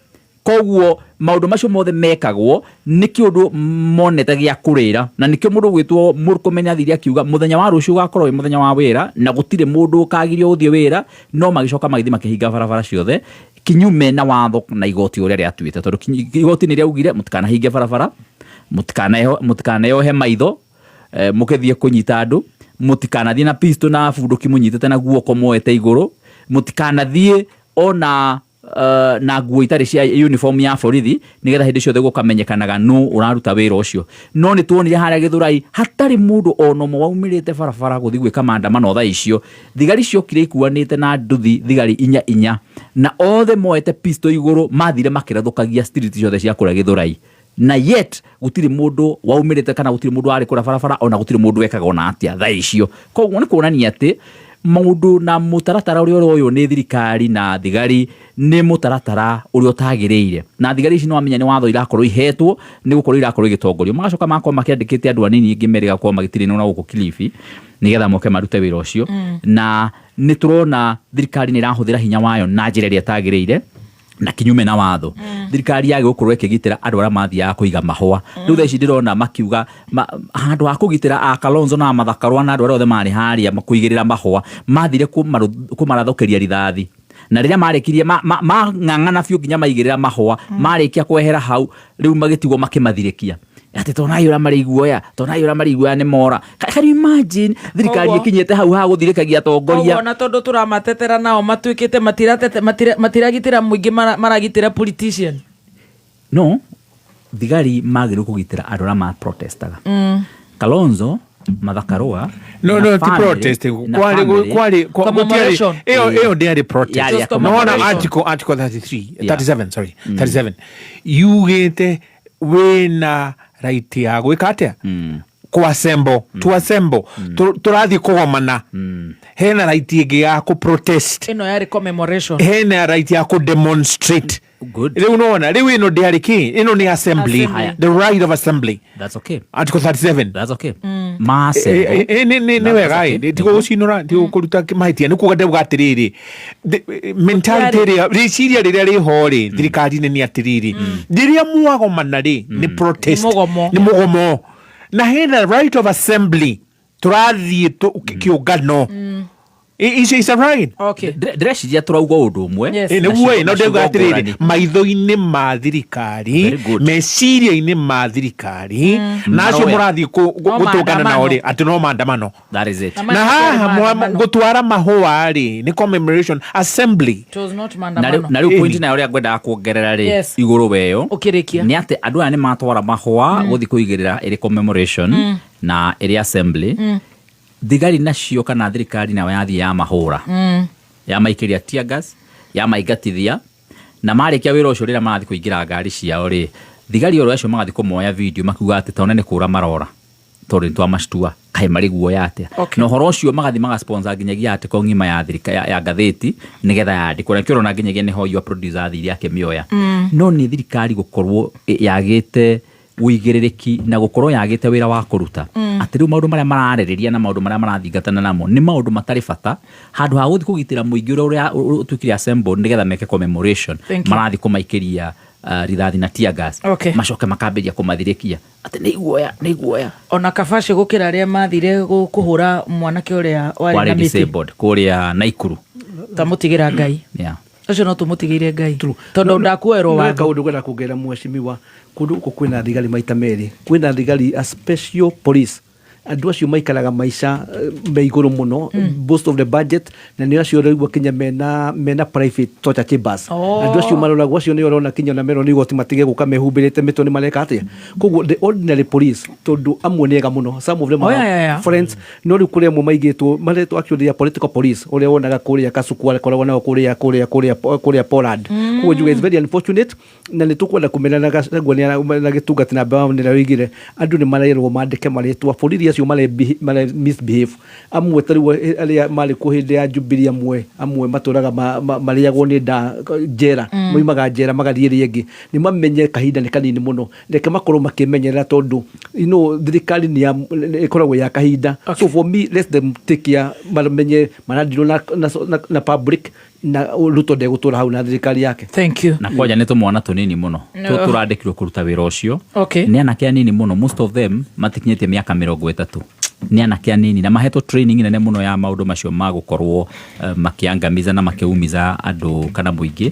Koguo maũndũ macio mothe mekagwo nĩ kĩũndũ monete gĩa kũrĩra, na nĩkĩo mũndũ ũgwĩtwo Murkomen athire akiuga mũthenya wa rũciũ ũgakorwo wĩ mũthenya wa wĩra na gũtirĩ mũndũ ũkagirio gũthiĩ wĩra, no magĩcoka magĩthiĩ makĩhinga barabara ciothe kinyume na watho na igoti ũrĩa rĩatuĩte, tondũ igoti nĩ rĩaugire mũtikanahinge barabara, mũtikaneohe maitho, mũkĩthiĩ kũnyita andũ, mũtikanathiĩ na pistol na bunduki mũnyitĩte na guoko moete igũrũ, mũtikanathiĩ ona na nguo itarĩ cia uniform ya borithi, nĩgetha hĩndĩ ciothe gũkamenyekanaga nũ ũraruta wĩra ũcio. No nĩ tuonire harĩa Gĩthũrai hatarĩ mũndũ ona ũmwe waumĩrĩte barabara gũthiĩ gwĩka maandamano thaa icio. Thigari ciokire ikuanĩte na nduthi thigari inya inya, na othe moete pistol igũrũ, mathire makĩrathũkagia street ciothe cia kũrĩa Gĩthũrai, na yet gũtirĩ mũndũ waumĩrĩte kana gũtirĩ mũndũ warĩ kũrĩa barabara, ona gũtirĩ mũndũ wekaga ona atĩa thaa icio. Koguo nĩ kuonania atĩ maũndũ na mũtaratara ũrĩa ũroywo nĩ thirikari na thigari nĩ mũtaratara ũrĩa ũtagĩrĩire, na thigari ici nĩwamenya nĩ watho irakorwo ihetwo nĩ gũkorwo irakorwo igĩtongorio, magacoka magakorwo makĩandĩkĩte andũ anini ingĩ merĩga gũkorwo magĩtirĩnwo na gũkũ Kilifi nĩgetha moke marute wĩra ũcio. Na nĩ tũrona thirikari nĩ ĩrahũthĩra hinya wayo na njĩra ĩrĩa ĩtagĩrĩire na kinyume na watho. Thirikari yage gũkorwo ĩkĩgitĩra andũ arĩa mathiaga kũiga mahũa. Rĩu thaa ici ndĩrona makiuga handũ ha kũgitĩra a Kalonzo na Martha Karua na andũ arĩa othe marĩ harĩa kũigĩrĩra mahũa, mathire kũmarathũkĩria rithathi, na rĩrĩa marĩkirie mang'ang'ana biũ nginya maigĩrĩra mahũa, marĩkia kwehera hau rĩu magĩtigwo makĩmathirĩkia atĩ tonai ũrĩa marĩ iguoya, tonai ũrĩa marĩ iguoya nĩ mora. Can you imagine thirikari ĩkinyĩte hau ha gũthirĩkagia atongoria? Koguo ona tondũ tũramatetera nao matuĩkĩte matiragitĩra mũingĩ, maragitĩra politician. No thigari magĩrĩirwo kũgitĩra andũ arĩa ma protestaga. Kalonzo, Martha Karua No, na no, ti protest. na Kwarĩ family. kwarĩ Commemoration. gũtiarĩ ĩyo ndĩarĩ protest. Yarĩ ya No wona commemoration. article 33, 37, sorry, 37 yugĩte wĩna right ya gwĩka atĩa? Kũassemble, to assemble. Tũrathiĩ kũgomana. Hena right ĩngĩ ya kũ protest. Ĩno yarĩ commemoration. Hena right ya kũ demonstrate. Good. Rĩu nĩwona, rĩu ĩno ndĩarĩ kĩ? Ĩno nĩ assembly. Assembly. The right of assembly. That's okay. Article 37. That's okay. Ma assemble. Nĩ wega That's ĩ okay. tigũgũcinũra, tigũkũruta mahĩtia, nĩ kuga ndauga atĩrĩrĩ, mentality ĩrĩa rĩciria rĩrĩa rĩho rĩ thirikari-inĩ nĩ atĩrĩrĩ, rĩrĩa mwagomana rĩ nĩ protest. Nĩ mũgomo. Nĩ mũgomo, na hena right of assembly, tũrathiĩ kĩũngano. Icio is a right. Okay. Ndĩreciria tũrauga ũndũ ũmwe. Yes. Nĩguo ĩ, no Na ndauga ciugo atĩrĩrĩ, ngũrani. maitho-inĩ ma thirikari, Very good. meciria-inĩ ma thirikari, na acio Maroya. mũrathiĩ No gũtũngana nao rĩ maandamano. atĩ no maandamano. That is it. Na Na haha maandamano. gũtwara mahũa rĩ nĩ commemoration assembly. It was not Na rĩu maandamano. na rĩu point nayo ũrĩa ngwendaga kuongerera rĩ Yes. igũrũ weyo Ũkĩrĩkia. nĩ atĩ andũ aya nĩ matwara mahũa gũthiĩ kũigĩrĩra ĩrĩ commemoration na ĩrĩ assembly. Thigari nacio kana thirikari nayo yathiĩ ya mahũra, yamaikĩria tear gas, yamaingatithia, na marĩkia wĩra ũcio rĩrĩa marathiĩ kũingĩra ngari ciao rĩ, thigari oro acio magathiĩ kũmoya video makiuga atĩ tone nĩ kũra marora tondũ nĩ twamactua kaĩ marĩ guoya atĩa. Okay. Na ũhoro ũcio magathiĩ magasponsor nginyagia article ng'ima ya thirika, ya ngathĩti nĩgetha yandĩkwo, na nĩkĩo ũrona nginyagia nĩho your producer athire akĩmĩoya. No nĩ thirikari gũkorwo yagĩte Ũigĩrĩrĩki na gũkorwo yagĩte wĩra wa kũruta, atĩ rĩu maũndũ marĩa mararĩrĩria na maũndũ marĩa marathingatana namo nĩ maũndũ matarĩ bata, handũ ha gũthiĩ kũgitĩra mũingĩ ũrĩa ũtuĩkire assembled nĩgetha meke commemoration. Thank you. Marathiĩ kũmaikĩria rithathi na tear gas, macoke makambĩria kũmathirĩkia atĩ nĩ iguoya, nĩ iguoya. Ona kabaci gũkĩra arĩa mathire kũhũra mwanake ũrĩa warĩ warĩ na mĩtĩ disabled kũrĩa Naikuru. Tamũtigĩra Ngai. Ũcio no tũmũtigĩire Ngai tondũ ndakuoerwo No watho. Kaũndũ ngwenda kuongerera, mheshimiwa, kũndũ gũkũ kwĩna thigari maita merĩ, kwĩna thigari a special police, andũ acio maikaraga maica me igũrũ mũno, most of the budget, na nĩ acio ũraigua kinya mena private torture chambers. Andũ acio maroragwo, acio nĩ ũrona kinya ona merwo nĩ igoti matige gũka mehumbĩrĩte mĩtwe, nĩ mareka atĩa. Koguo the ordinary police, tondũ amwe nĩ ega mũno, some of them are friends, no rĩu kũrĩ amwe maigĩtwo maretwo actually a political police, ũrĩa wonaga kũrĩa Kasuku akoragwo nao kũrĩa Poland. Koguo njuge it's very unfortunate, na nĩ tũkwenda kũmenya na Gachagua na gĩtungati na Brown nĩrĩa oigire andũ nĩ marerwo mandĩke marĩtwa borithi acio mare misbehave. Amwe ta rĩu arĩa marĩ kuo hĩndĩ ya Jubilee, amwe matũraga marĩagwo nĩ nda njera, moimaga njera magathiĩ ĩrĩa ĩngĩ. Nĩ mamenye kahinda nĩ kanini mũno, reke makorwo makĩmenyerera, tondũ thirikari nĩ ĩkoragwo ya kahinda. So for me, let them take care, mamenye maradirwo na public, na Ruto ndegũtũra hau na thirikari yake. Thank you. Na kwanja nĩ tũmwana tũnini mũno No. Tũrandĩkirwo kũruta wĩra ũcio. Nĩ anake anini mũno, most of them matikinyĩtie mĩaka 30, nĩ anake anini na mahetwo training nene mũno ya maũndũ macio ma gũkorwo makĩangamiza na makĩumiza andũ kana mũingĩ.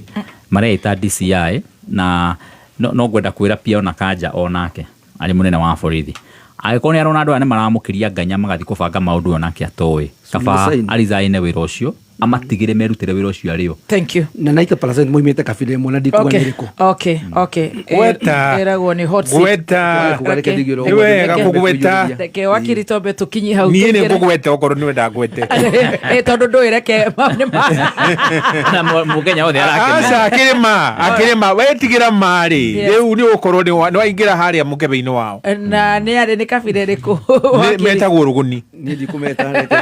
Mareita DCI na no ngwenda kwĩra pia ona Kanja onake arĩ mũnene wa borithi, angĩkorwo nĩ arona andũ aya nĩ maramũkĩria nganya magathiĩ kũbanga maũndũ onake atoĩ, kaba Resign. arizaine wĩra ũcio, amatigĩre merutĩre wĩra ũcio arĩo. Thank you. Na 90% moimĩte kabira ĩmwe na ndikuga nĩ ĩrĩkũ. Gweta. Ĩragwo nĩ hot seat. Gweta. Reke ndigĩrwo. Nĩ wega kũgweta. Reke wakiri tombe tũkinyi hau. Niĩ nĩ ngũgweta okorwo nĩ wenda ngwete. Tondũ ndũĩ reke Na mũkenya wothe arakena. Aca, akĩrĩ ma akĩrĩ ma wetigĩra marĩ. Rĩu nĩ ũgũkorwo nĩ waingĩra harĩa mũkebe-inĩ wao. Na nĩ arĩ nĩ kabira ĩrĩkũ, wakiri? Metagwo rũgũni. Niĩ ndikũmeta, reke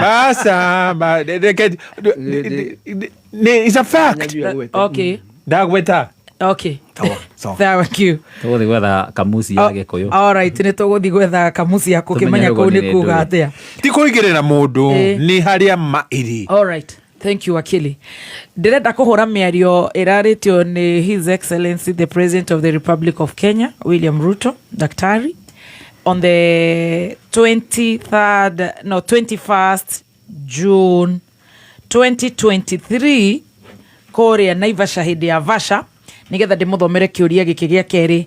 Aca, baca reke nĩ is a fact. Nyanjui agwete. Ndagweta. Okay. Sawa, sawa. Thank you. Tũgũthiĩ gwetha kamuci ya Gĩkũyũ. Alright, nĩ tũgũthiĩ gwetha kamuci ya kũkĩmenya Tũmenye kũu nĩ rũgoni nĩ kuga ndũĩ. atĩa. Ti kũigĩrĩra mũndũ, nĩ harĩa ma ĩrĩ. Alright. Thank you, wakili. Ndĩrenda kũhũra mĩario ĩrarĩtio nĩ His Excellency the President of the Republic of Kenya, William Ruto, Daktari, on the 23rd, no, 21st June 2023 kũrĩa Naivasha hĩndĩ ya Vasha, nĩgetha ndĩmũthomere kĩũria gĩkĩ gĩa kerĩ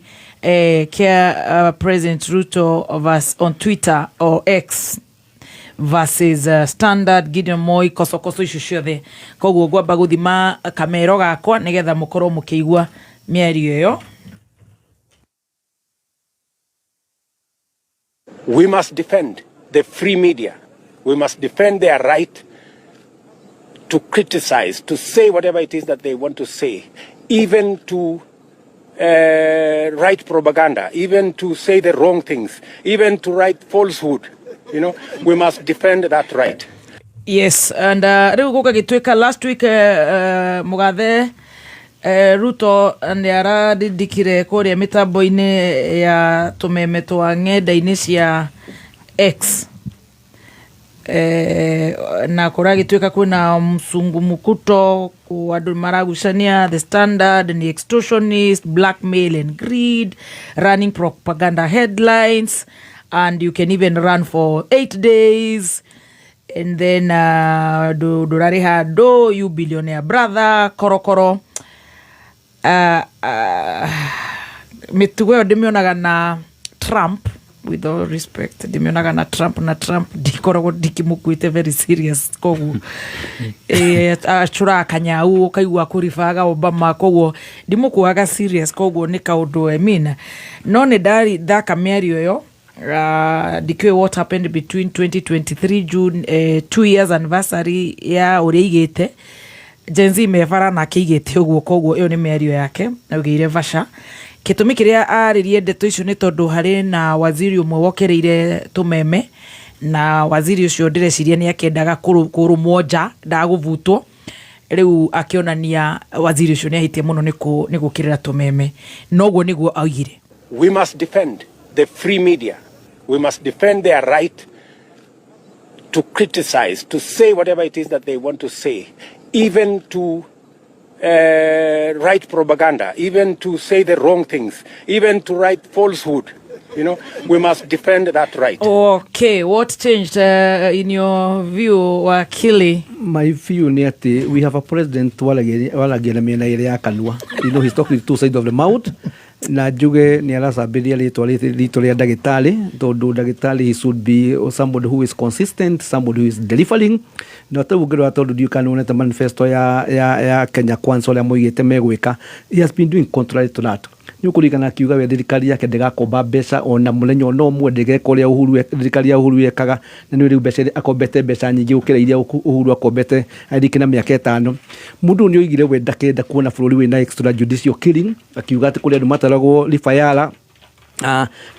kĩa President Ruto on Twitter or X versus Standard, Gideon Moi, kocokoco icio ciothe. Koguo ngwamba gũthima kamero gakwa nĩgetha mũkorwo mũkĩigua mĩario ĩyo. We must defend the free media. We must defend their right to criticize, to say whatever it is that they want to say, even to write propaganda, even to say the wrong things, even to write falsehood. We must defend that right. Yes, and rĩu gũgagĩtuĩka last week mũgathe Ruto nĩ ararindikire kũrĩa mĩtambo-inĩ ya tũmeme twa ng'enda-inĩ cia X, na kũragĩtuĩka kwĩna msungumukuto ku andũ maragucania The Standard ni extortionist, blackmail and greed, running propaganda headlines, and you can even run for 8 days and then ndũrarĩha andũ, you billionaire brother korokoro. Mĩtugo ĩyo ndĩmĩonaga na Trump, with all respect, ndĩmĩonaga na Trump, na Trump ndikoragwo ndikĩmũkuĩte very serious, koguo acũraga kanyau ũkaigua kũribaga Obama, koguo ndimũkuaga serious, koguo nĩ kaũndũ, I mean, no nĩ ndari thaka mĩario ĩyo. Ndikĩũĩ what happened between 2023 June, 2 years anniversary ya ũrĩa aigĩte Gen Z mebara nake aigĩte ũguo. Koguo ĩyo nĩ mĩario yake augĩire Vasha. Gĩtũmi kĩrĩa arĩrie ndeto icio nĩ tondũ harĩ na waziri ũmwe wokereire tũmeme, na waziri ũcio ndĩreciria nĩ akĩendaga kũrũmwo nja ndagũbutwo. Rĩu akĩonania waziri ũcio nĩ ahĩtie mũno nĩ gũkĩrĩra tũmeme, noguo nĩguo augire. We must defend the free media. We must defend their right to criticize, to say whatever it is that they want to say, even to write propaganda, even to say the wrong things, even to write falsehood. We must defend that right. Okay, what changed in your view, Wakili? My view nĩ atĩ we have a president waragia na mĩena ĩrĩ ya kanua. He's talking two sides of the mouth. Na njuge nĩ aracambĩria rĩtwa ritũ rĩa ndagĩtarĩ, tondũ ndagĩtarĩ, he should be somebody who is consistent, somebody who is delivering. Na ta ũngĩrora, tondũ ndiũĩ kana nĩwonete manifesto ya Kenya Kwanza, ũrĩa moigĩte megwĩka, he has been doing contrary to that. Nĩ ũkũririkana akiuga we thirikari yake ndĩgakomba mbeca ona mũthenya ona ũmwe, ndĩgeka ũrĩa Uhuru thirikari ya Uhuru yekaga. Na nĩ rĩu mbeca iria akombete, mbeca nyingĩ gũkĩra iria Uhuru akombete arĩki na mĩaka 5. Mũndũ ũyũ nĩ oigire we ndakenda kuona bũrũri wĩna extrajudicial killing, akiuga atĩ kũrĩ andũ mataragwo ribayara.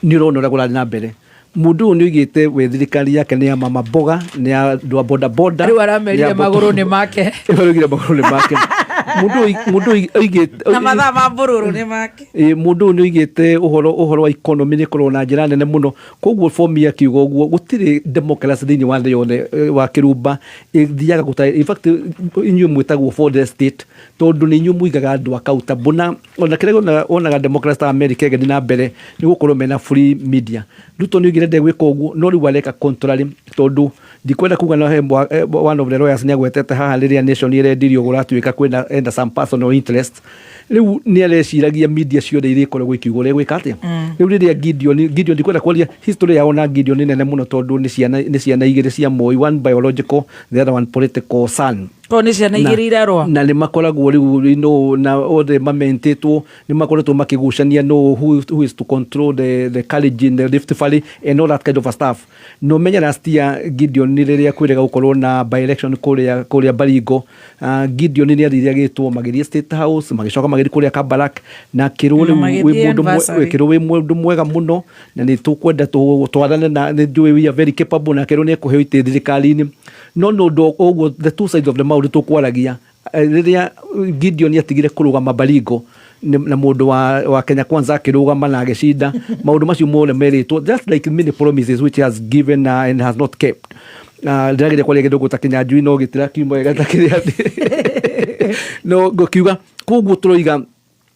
Nĩ ũrona ũrĩa kũrathiĩ na mbere. Mũndũ ũyũ nĩ oigĩte we thirikari yake nĩ ya mama mboga, nĩ ya andũ a boda boda. Rĩu aramerire magũrũ nĩ make. Rĩu araugire magũrũ nĩ make. Mũndũ ũyũ oigĩte na mathaa ma mbũrũrũ nĩ make. Ĩ, mũndũ ũyũ nĩ oigĩte ũhoro wa economy nĩ ĩkorwo na njĩra nene mũno. Koguo for me, akiuga ũguo, gũtirĩ democracy thĩinĩ wa thĩ yothe, wa kĩrumba ĩthiaga gũtarĩ. In fact, inyuĩ mwĩtagwo for the state tondũ nĩ inyuĩ mũigaga andũ accountable. Na ona kĩrĩa wonaga democracy ta America ĩgĩthiĩ na mbere nĩ gũkorwo mena free media. Ruto nĩ oigire ndegwĩka ũguo, no rĩu areka contrary, tondũ ndikwenda kuga no he one of the lawyers nĩ agwetete haha rĩrĩa Nation ĩrendirio gũratuĩka kwĩna enda some personal interest. Rĩu nĩ areciragia media ciothe iria ikoragwo ikiuga ũrĩa gwĩka atĩa. Rĩu rĩrĩa Gideon, ndikwenda kwaria history yao na Gideon nĩ nene mũno, tondũ nĩ ciana igĩrĩ cia Moi, one biological, the other one political son. Korwo nĩ ciana igĩrĩ irarũa. Na nĩ makoragwo rĩu na othe mamentĩtwo, nĩ makoretwo makĩgucania no who is to control the college in the Rift Valley and all that kind of a stuff. No menye last year Gideon nĩ rĩrĩa kwĩrega gũkorwo na by election kũrĩa Baringo, Gideon nĩ athire agĩtwo, magĩthiĩ State House, magĩcoka magĩthiĩ kũrĩa Kabarak na akĩrwo Na rĩu magĩthiĩ wĩ mũndũ anniversary. Wĩkĩrwo wĩ mũndũ mwega mũno na nĩ tũkwenda twathane na nĩ njũĩ we are very capable, na akĩrwo nĩ ekũheo itĩ thirikari-inĩ. No nĩ ũndũ ũguo, the two sides of the mouth tũkwaragia. Rĩrĩa Gideon atigire kũrũgama Baringo na mũndũ wa Kenya Kwanza akĩrũgama na agĩcinda, maũndũ macio mothe merĩtwo, just like many promises which he has given and has not kept. Ndĩrageria kwaria gĩthũngũ ta Kĩnyanjui no gĩtirakiuma wega ta kĩrĩa no ngũkiuga. Koguo tũroiga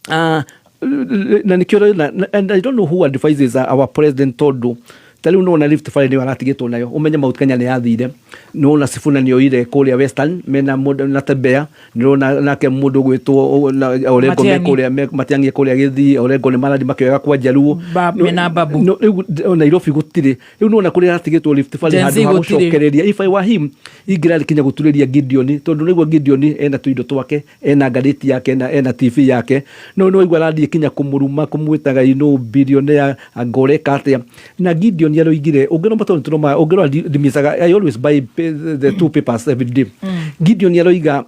na nĩkĩo and I don't know who advises our president, tondũ ta rĩu nĩwona Rift Valley nĩyo aratigĩtwo nayo. Ũmenye Mount Kenya nĩ yathire, nĩwona Sifuna nĩ oire kũrĩa Western mena mũndũ na Tembea, nĩwona nake mũndũ ũgwĩtwo Orengo me Matiang'i. kũrĩa Matiang'i kũrĩa Gĩthii, Orengo nĩ marathiĩ makĩoyaga kwa Njaruo. Mena Babu. No, rĩu Nairobi gũtirĩ. Rĩu nĩwona kũrĩa aratigĩtwo Rift Valley Gen Z handũ ha gũtirĩ. gũcokereria. If I were him, ingĩrarĩ kinya gũturĩria Gideon, tondũ nĩguo Gideon ena tũindo twake, ena ngathĩti yake, ena TV yake, no nĩ waigua arathiĩ kinya kũmũruma, kũmwĩtaga billionaire, anga ũreka atĩa. Na Gideon aroigire ũngĩrora, tondũ tũroma ũngĩrora ndimicaga, I always buy the two papers every day. Gideon aroiga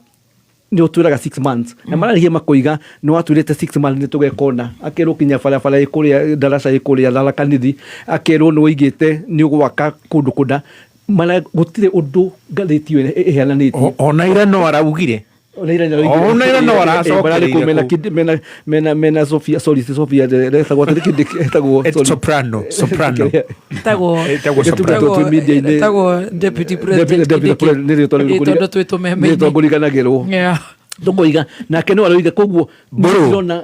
nä å twä raga 6 months na mararĩhia makoiga nä watwä rä te 6 months nä tå gekona. Akerwo kinya barabara ä kå rä a ndaraca ä kå rä a Tharaka-Nithi, akerwo nä woigä te nä å gwaka kå ndå kå na mara gå tirä å ndå ngathä ti ä yo ĩheananĩtie. Ona ira no araugire. Ona ira nĩ Ona ira no aracokereire mena kũu. Mena Sofia, sorry, si Sofia, etagwo atĩrĩ, kĩndĩ etagwo, sorry. Soprano, soprano. Etagwo Etagwo soprano. Twĩ media-inĩ. Etagwo deputy president Deputy Kindiki. President, nĩ rĩtwa rĩu Ĩ, tondũ twĩ tũmeme-inĩ. rĩtwa ngũriganagĩrwo. Tũkoiga nake no aroiga koguo Mbũrũ. ndĩrona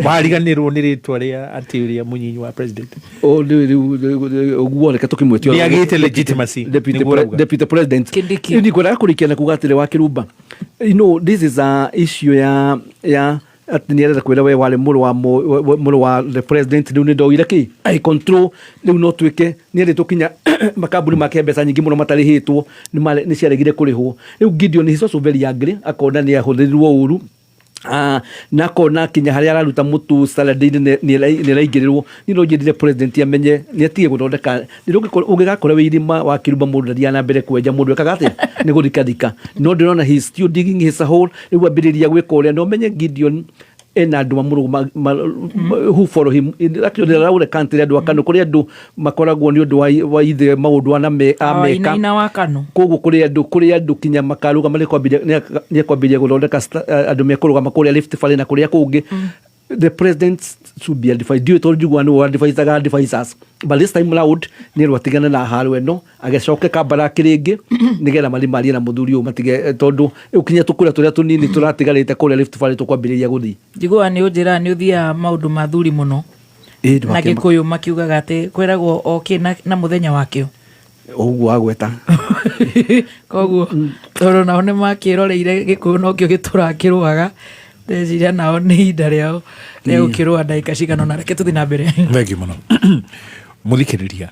Wariganĩrwo nĩ rĩtwa rĩa atĩ ũrĩa mũnyinyi wa president. O, rĩu ũguo reke tũkĩmwĩtie Nĩ agĩte legitimacy, deputy nĩguo ũrauga. Deputy president Kindiki. Rĩu nĩngwendaga kũrĩkia na kuga atĩrĩ, wa kĩrumba, this is a issue ya atĩ nĩ arenda kwĩra we warĩ mũrũ wa the president, rĩu nĩ ndoire kĩ I control, rĩu no tuĩke nĩ erĩtwo kinya makambuni make mbeca nyingĩ mũno matarĩhĩtwo nĩ ciaregire kũrĩhwo. Rĩu Gideon is also very angry, akona nĩ ahũthĩrirwo ũru. Na akona kinya harĩa araruta mũtu salad-inĩ nĩ ĩraingĩrĩrwo. Niĩ no njĩrire president amenye nĩ atige gũthondeka ũngĩgakora wĩ irima wa kĩrumba, mũndũ ndathiaga na mbere kwenja, mũndũ ekaga atĩa nĩ gũthikathika. No ndĩrona he is still digging his hole. Rĩu ambĩrĩria gwĩka ũrĩa, na ũmenye Gideon ena andũ mamũrũma who follow him. Actually around the country, andũ akano kũrĩ andũ makoragwo nĩ ũndũ wa ithe maũndũ ana ameka. Wainaina wa Kanu. Koguo kũrĩ andũ kinya makarũgama, nĩ ekwambĩrĩria gũthondeka andũ mekũrũgama kũrĩa Rift Valley na kũrĩa kũngĩ. The president should be advised. Ndiũĩ tondũ njiguaga nĩwe advisaga advisors, but this time round nĩ erwo atigane na haro ĩno, agĩcoke Kabaraki rĩngĩ nĩgetha mathiĩ marie na mũthuri ũyũ matige, tondũ rĩu kinya tũkũrĩa tũrĩa tũnini tũratigarĩte kũrĩa Rift Valley tũkwambĩrĩria gũthiĩ. Njiguaga nĩ ũnjĩraga nĩ ũthiaga maũndũ ma thuri mũno. Ĩĩ, Na Gĩkũyũ makiugaga atĩ kwĩragwo o kĩ na mũthenya wakĩo. Ũguo wagweta. Koguo tondũ nao nĩ makĩroreire Gĩkũyũ nokĩo gĩtũraga kĩrũaga, ndeciria nao nĩ ihinda rĩao rĩa gũkĩrũa ndagĩka cigana ũna. Reke tũthiĩ na mbere. Thengiũ mũno mũthikĩrĩria.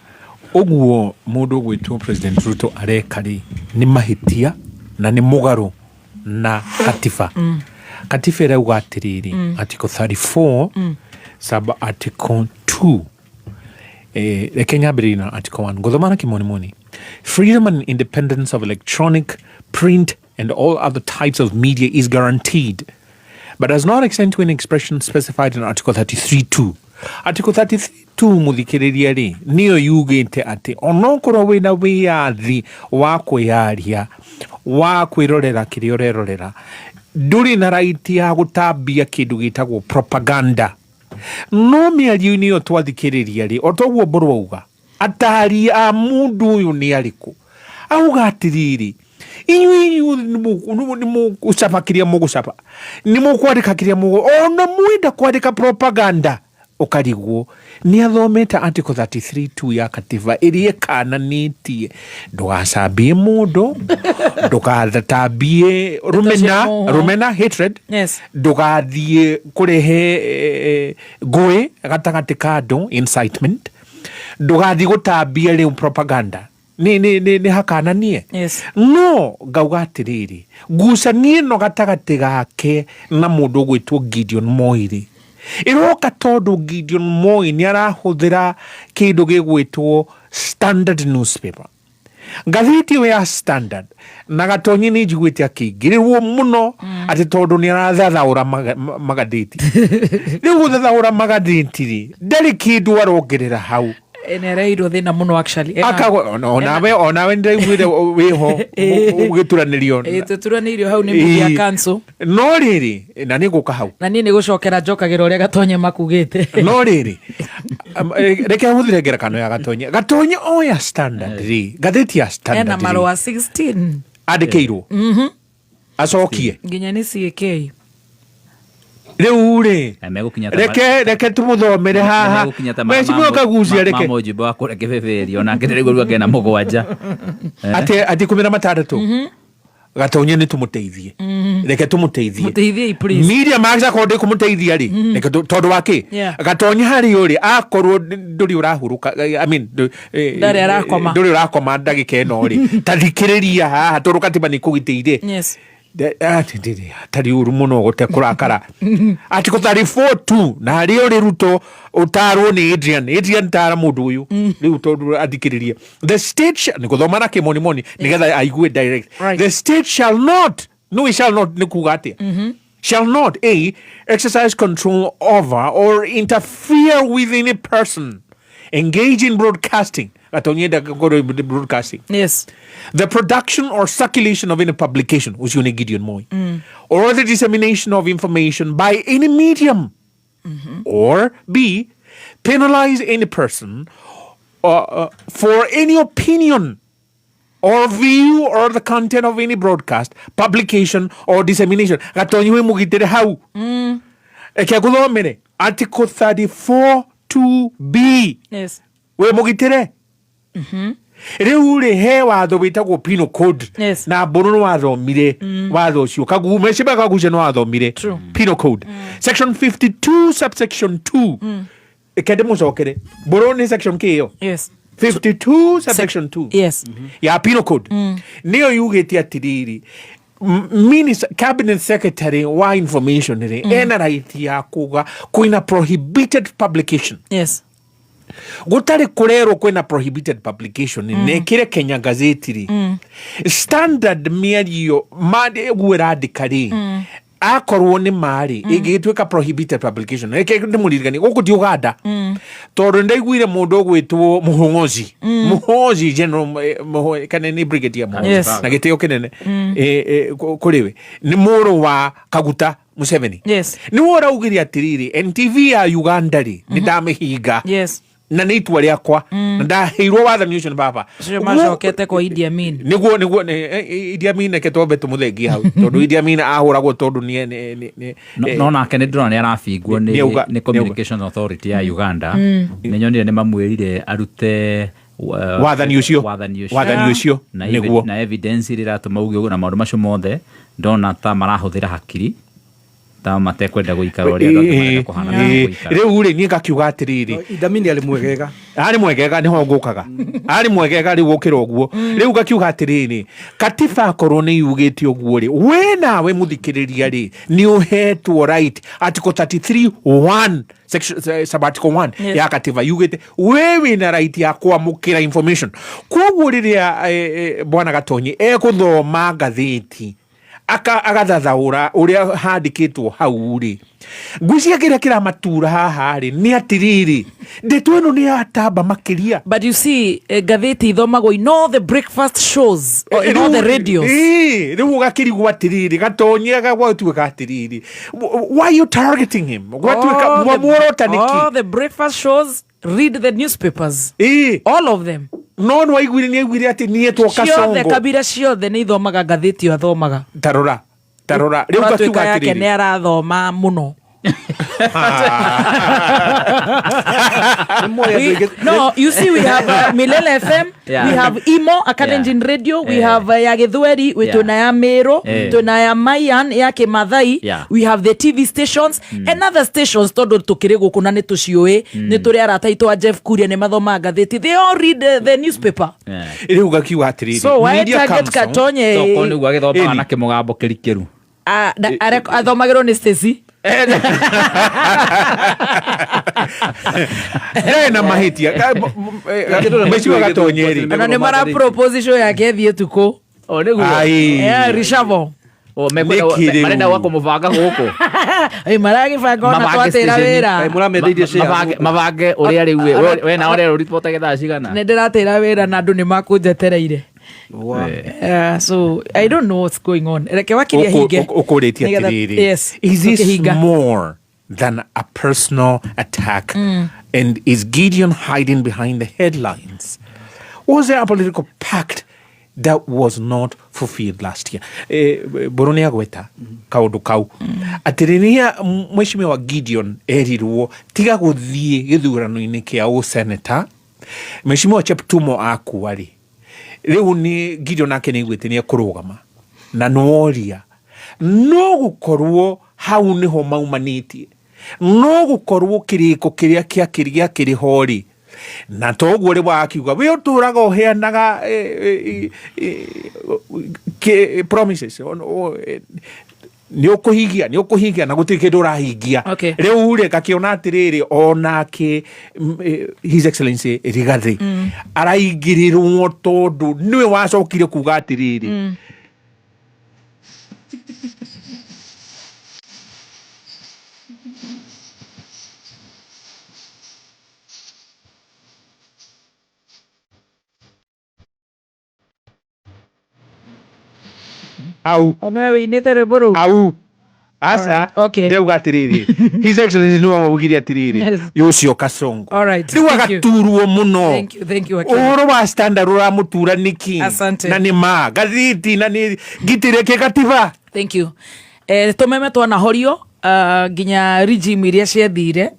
Ũguo mũndũ ũgwĩtwo President Ruto areka rĩ, nĩ mahĩtia na nĩ mũgarũ na katiba. Katiba ĩrauga atĩrĩrĩ, article 34 sub article 2. Reke nyambĩrĩrie na article 1, ngũthoma na kĩmonimoni. Freedom and independence of electronic, print and all other types of media is guaranteed but does not extend to any expression specified in article 33.2. Article 33.2, mũthikĩrĩria rĩ, nĩyo yugĩte atĩ onokorwo wĩna wĩyathi wa kwĩyaria, wa kwĩrorera kĩrĩa ũrerorera, ndũrĩ na right ya gũtambia kĩndũ gĩtagwo propaganda. No mĩario-inĩ ĩyo twathikĩrĩria rĩ, o toguo Mbũrũ auga, atari a mũndũ ũyũ nĩ arĩkũ? Auga atĩrĩrĩ, inyuĩ nĩ mũgũcaba kĩrĩa mũgũcaba, nĩ mũkwandĩka kĩrĩa mũgũ, ona mwenda kwandĩka propaganda, ũkarigwo nĩ athomete article 33.2 ya katiba ĩrĩa ĩkananĩtie ndũgacambie mũndũ, ndũgatambie rũmena, mũhumo. Rũmena, hatred. Ndũgathiĩ kũrehe ngũĩ gatagatĩ ka andũ, incitement, ndũgathiĩ gũtambia rĩu propaganda. Nĩ hakananie. No ngauga atĩrĩrĩ, ngucanio ĩno gatagatĩ gake na mũndũ ũgwĩtwo Gideon Moi rĩ, ĩroka tondũ Gideon Moi nĩ arahũthĩra kĩndũ gĩgwĩtwo Standard newspaper, ngathĩti ĩyo ya Standard, na Gatonyi nĩ njiguĩte akĩingĩrĩrwo mũno atĩ tondũ nĩ arathathaũra magathĩti. Rĩu gũthathaũra magathĩti rĩ, ndarĩ kĩndũ arongerera hau. Nĩ areheirwo thĩna mũno actually. Akagwa onawe nĩndĩraiguire wĩho ũgĩturanĩrio. Ĩ, tũturanĩirio hau nĩ media council. No rĩrĩ, na nĩ ngũka hau. Na niĩ nĩ gũcokera njokagĩra ũrĩa Gatonye makugĩte. No rĩrĩ, reke hũthĩre ngerekano ya Gatonye. Gatonye oya Standard rĩ, ngathĩti ya Ena Standard rĩ, marũa 16 andĩkĩirwo acokie nginya nĩ CAK. Rĩu rĩ, Na megũkinya ta reke tũmũthomere haha. Megũkinya ta Mheshimiwa Kagucia, reke mũjumbe wa kũrĩa kĩbĩbĩri onake ndĩraigua rĩu akena 7. Atĩ 16. Gatonye nĩ tũmũteithie, reke tũmũteithie. Mũteithiei, please. Media Max akorwo ndĩ kũmũteithia rĩ, reke tondũ wa kĩ? Gatonye harĩ ũrĩ akorwo ndũrĩ ũrahurũka, I mean, Ndarĩ arakoma. Ndũrĩ ũrakoma ndagĩka ĩno rĩ, ta thikĩrĩria haha tondũ katiba nĩ kũgitĩire. Atarĩ ũru mũno gũte kũrakara. Article 34.2, na harĩa ũrĩ Ruto ũtarwo nĩ Adrian. Adrian, tara mũndũ ũyũ rĩu tondũ athikĩrĩrie. The state nĩ gũthoma na kĩmonimoni nĩgetha aigue direct. The state shall not, no, it shall not nĩ kuga atĩa? Shall not a exercise control over or interfere with any person engage in broadcasting. Gatonye ndakorwo broadcasting, the production or circulation of any publication, ucio nĩ Gideon Moi, or the dissemination of information by any medium, or b penalize any person for any opinion or view or the content of any broadcast, publication or dissemination. Gatonyi wĩ mũgitĩre hau. Reke ngũthomere article 34 2b. Wĩ mũgitĩre. Rĩu rĩ, he watho wĩtagwo penal code. Na Mbũrũ nĩ wathomire watho ũcio, Kagume Kagucia nĩ wathomire. Penal code section 52 subsection 2. Kende mũcokere Mbũrũ, nĩ section kĩ ĩyo? 52 subsection 2 ya penal code nĩyo yugĩte atĩrĩrĩ, minister, cabinet secretary wa information rĩ, ena right ya kuga kwĩna prohibited publication. Gũtarĩ kũrerwo kwĩna prohibited publication mm. Nĩkĩre Kenya gazeti rĩ, Standard mĩario ũguo ĩrandĩka rĩ. Akorwo nĩ marĩ ĩngĩgĩtuĩka prohibited publication, reke ndĩmũririkanie gũkũ ti Uganda, tondũ nĩndaiguire mũndũ ũgwĩtwo Muhongozi, Muhoozi General, kana nĩ Brigadier Muhoozi, na gĩtĩo kĩnene kũrĩ we, nĩ mũrũ wa Kaguta Museveni. Nĩwe ũraugire atĩrĩrĩ, NTV ya Uganda rĩ, nĩ ndamĩhinga na nĩ itua rĩakwa na ndaheirwo wathani ũcio nĩ baba. Acio macokete kwa Idi Amin. Nĩguo Idi Amin, reke twambe tũmũthengie hau, tondũ Idi Amin ahũragwo tondũ nĩ No nake nĩ ndĩrona nĩ arabingwo nĩ auga- nĩ Communications Authority ya Uganda. Nĩ nyonire nĩ mamwĩrire arute Wathani ũcio. Wathani ũcio. Wathani ũcio, na nĩguo. Na evidence ĩrĩa ĩratũma uge ũguo na maũndũ macio mothe, ndona ta marahũthĩra hakiri ta matekwenda gũikara ũrĩa andũ angĩ marenda kũhana ta gũikara. Rĩu rĩ, niĩ ngakiuga atĩrĩrĩ, Idi Amin arĩ mwegega. Arĩ mwegega, nĩho ngũkaga, arĩ mwegega rĩu gũkĩra ũguo. Rĩu ngakiuga atĩrĩrĩ, katiba akorwo nĩ yugĩte ũguo rĩ, we nawe mũthikĩrĩria rĩ, nĩ ũhetwo right, article 33 1 section, sub-article 1 ya katiba yugĩte we wĩna right ya kwamũkĩra information. Koguo rĩrĩa bwana Gatonyi egũthoma ngathĩti agathathaũra ũrĩa handĩkĩtwo hau rĩ, ngwĩciria kĩrĩa kĩramatura haha rĩ nĩ atĩrĩrĩ, ndeto ĩno nĩ yatamba makĩria. But you see, ngathĩti ithomagwo in all the breakfast shows or in all the radios. Rĩu ũgakĩrigwo atĩrĩrĩ, Gatonyi gwatuĩka atĩrĩrĩ, why you targeting him? Gwatuĩka muorota nĩkĩ? All the breakfast shows read the newspapers. All of them. No nĩ waiguire, nĩ aiguire atĩ niĩtwo Ciothe. Kasongo. Kabira ciothe nĩ ithomaga ngathĩti ĩyo athomaga. Tarora, tarora rĩu, Ũratuĩka ngakiuga yake nĩ atĩrĩrĩ, arathoma mũno. Nĩ moĩ andũ aingĩ. No, you see, we have Milele FM, we have Imo, a Kalenjin radio, we have ya Gĩthweri, we twĩna ya Meru, twĩna ya Mayan, ya Kĩmathai, we have the TV stations and other stations, tondũ tũkĩrĩ gũkũ na nĩ tũciũĩ, nĩ tũrĩ arata aitũ a Jeff Kuria nĩ mathomaga ngathĩti. They all read the newspaper. Rĩu ngakiuga atĩrĩrĩ, So why Media target Council- Katonye? Tokorwo nĩguo agĩthomaga Ĩni. na kĩmũgambo kĩrikĩru. Ah, athomagĩrwo nĩ Stacy. Ndarĩ na mahĩtia. Mheshimiwa Gatonye rĩ, Ona nĩ mara propose show yake ĩthiĩ tukũ. O nĩguo. Ai. Yeah, reshuffle. O, mekwenda- Nĩkĩ rĩu? marenda gwa kũmũbanga gũkũ. Ĩ, maragĩbanga ona Mabange twatĩra station. wĩra. Kaĩ mũramendeirie share gũkũ? Mabange ũrĩa rĩu we nawe ũrĩa ũripotage thaa cigana. Nĩ ndĩratĩra wĩra na andũ nĩ makũnjetereire. Wa. So I don't know what's going on. Reke wakiria hinge. Ũkũrĩtie Nĩgetha- atĩrĩrĩ, Yes. is this tũkĩhinga. more than a personal attack, and is Gideon hiding behind the headlines? Was there a political pact that was not fulfilled last year? Mbũrũ nĩ agweta kaũndũ kau atĩ rĩrĩa mheshimiwa Gideon erirwo tiga gũthiĩ gĩthurano-inĩ kĩa ũseneta, mheshimiwa Cheptumo akua rĩ, rĩu nĩ Gideon nake nĩ aiguĩte nĩ ekũrũgama na nĩworia no gũkorwo hau nĩho maumanĩtie, no gũkorwo kĩrĩko kĩrĩa gĩakĩrĩ ho rĩ, na toguo rĩ wakiuga we ũtũraga ũheanaga promises, nĩ ũkũhingia, nĩ ũkũhingia, na gũtirĩ kĩndũ ũrahingia. Rĩu rĩ, ngakĩona atĩrĩrĩ, onake His Excellency Rigathi araingĩrĩrwo tondũ nĩwe wacokire kuga atĩrĩrĩ, au Ona we wĩinĩte rwĩmbo rũu. Au aca. Ndĩrauga atĩrĩrĩ, His Excellency nĩwe waugire atĩrĩrĩ, ũcio Kasongo rĩu Thank you. agaturwo mũno. Thank you, thank you, Wakili. Ũhoro wa Standard ũramũtura nĩkĩ? Asante. Na nĩ ma ngathĩti na nĩ ngitĩre kĩgatiba. Thank you. Tũmeme twanahorio nginya regime iria ciathire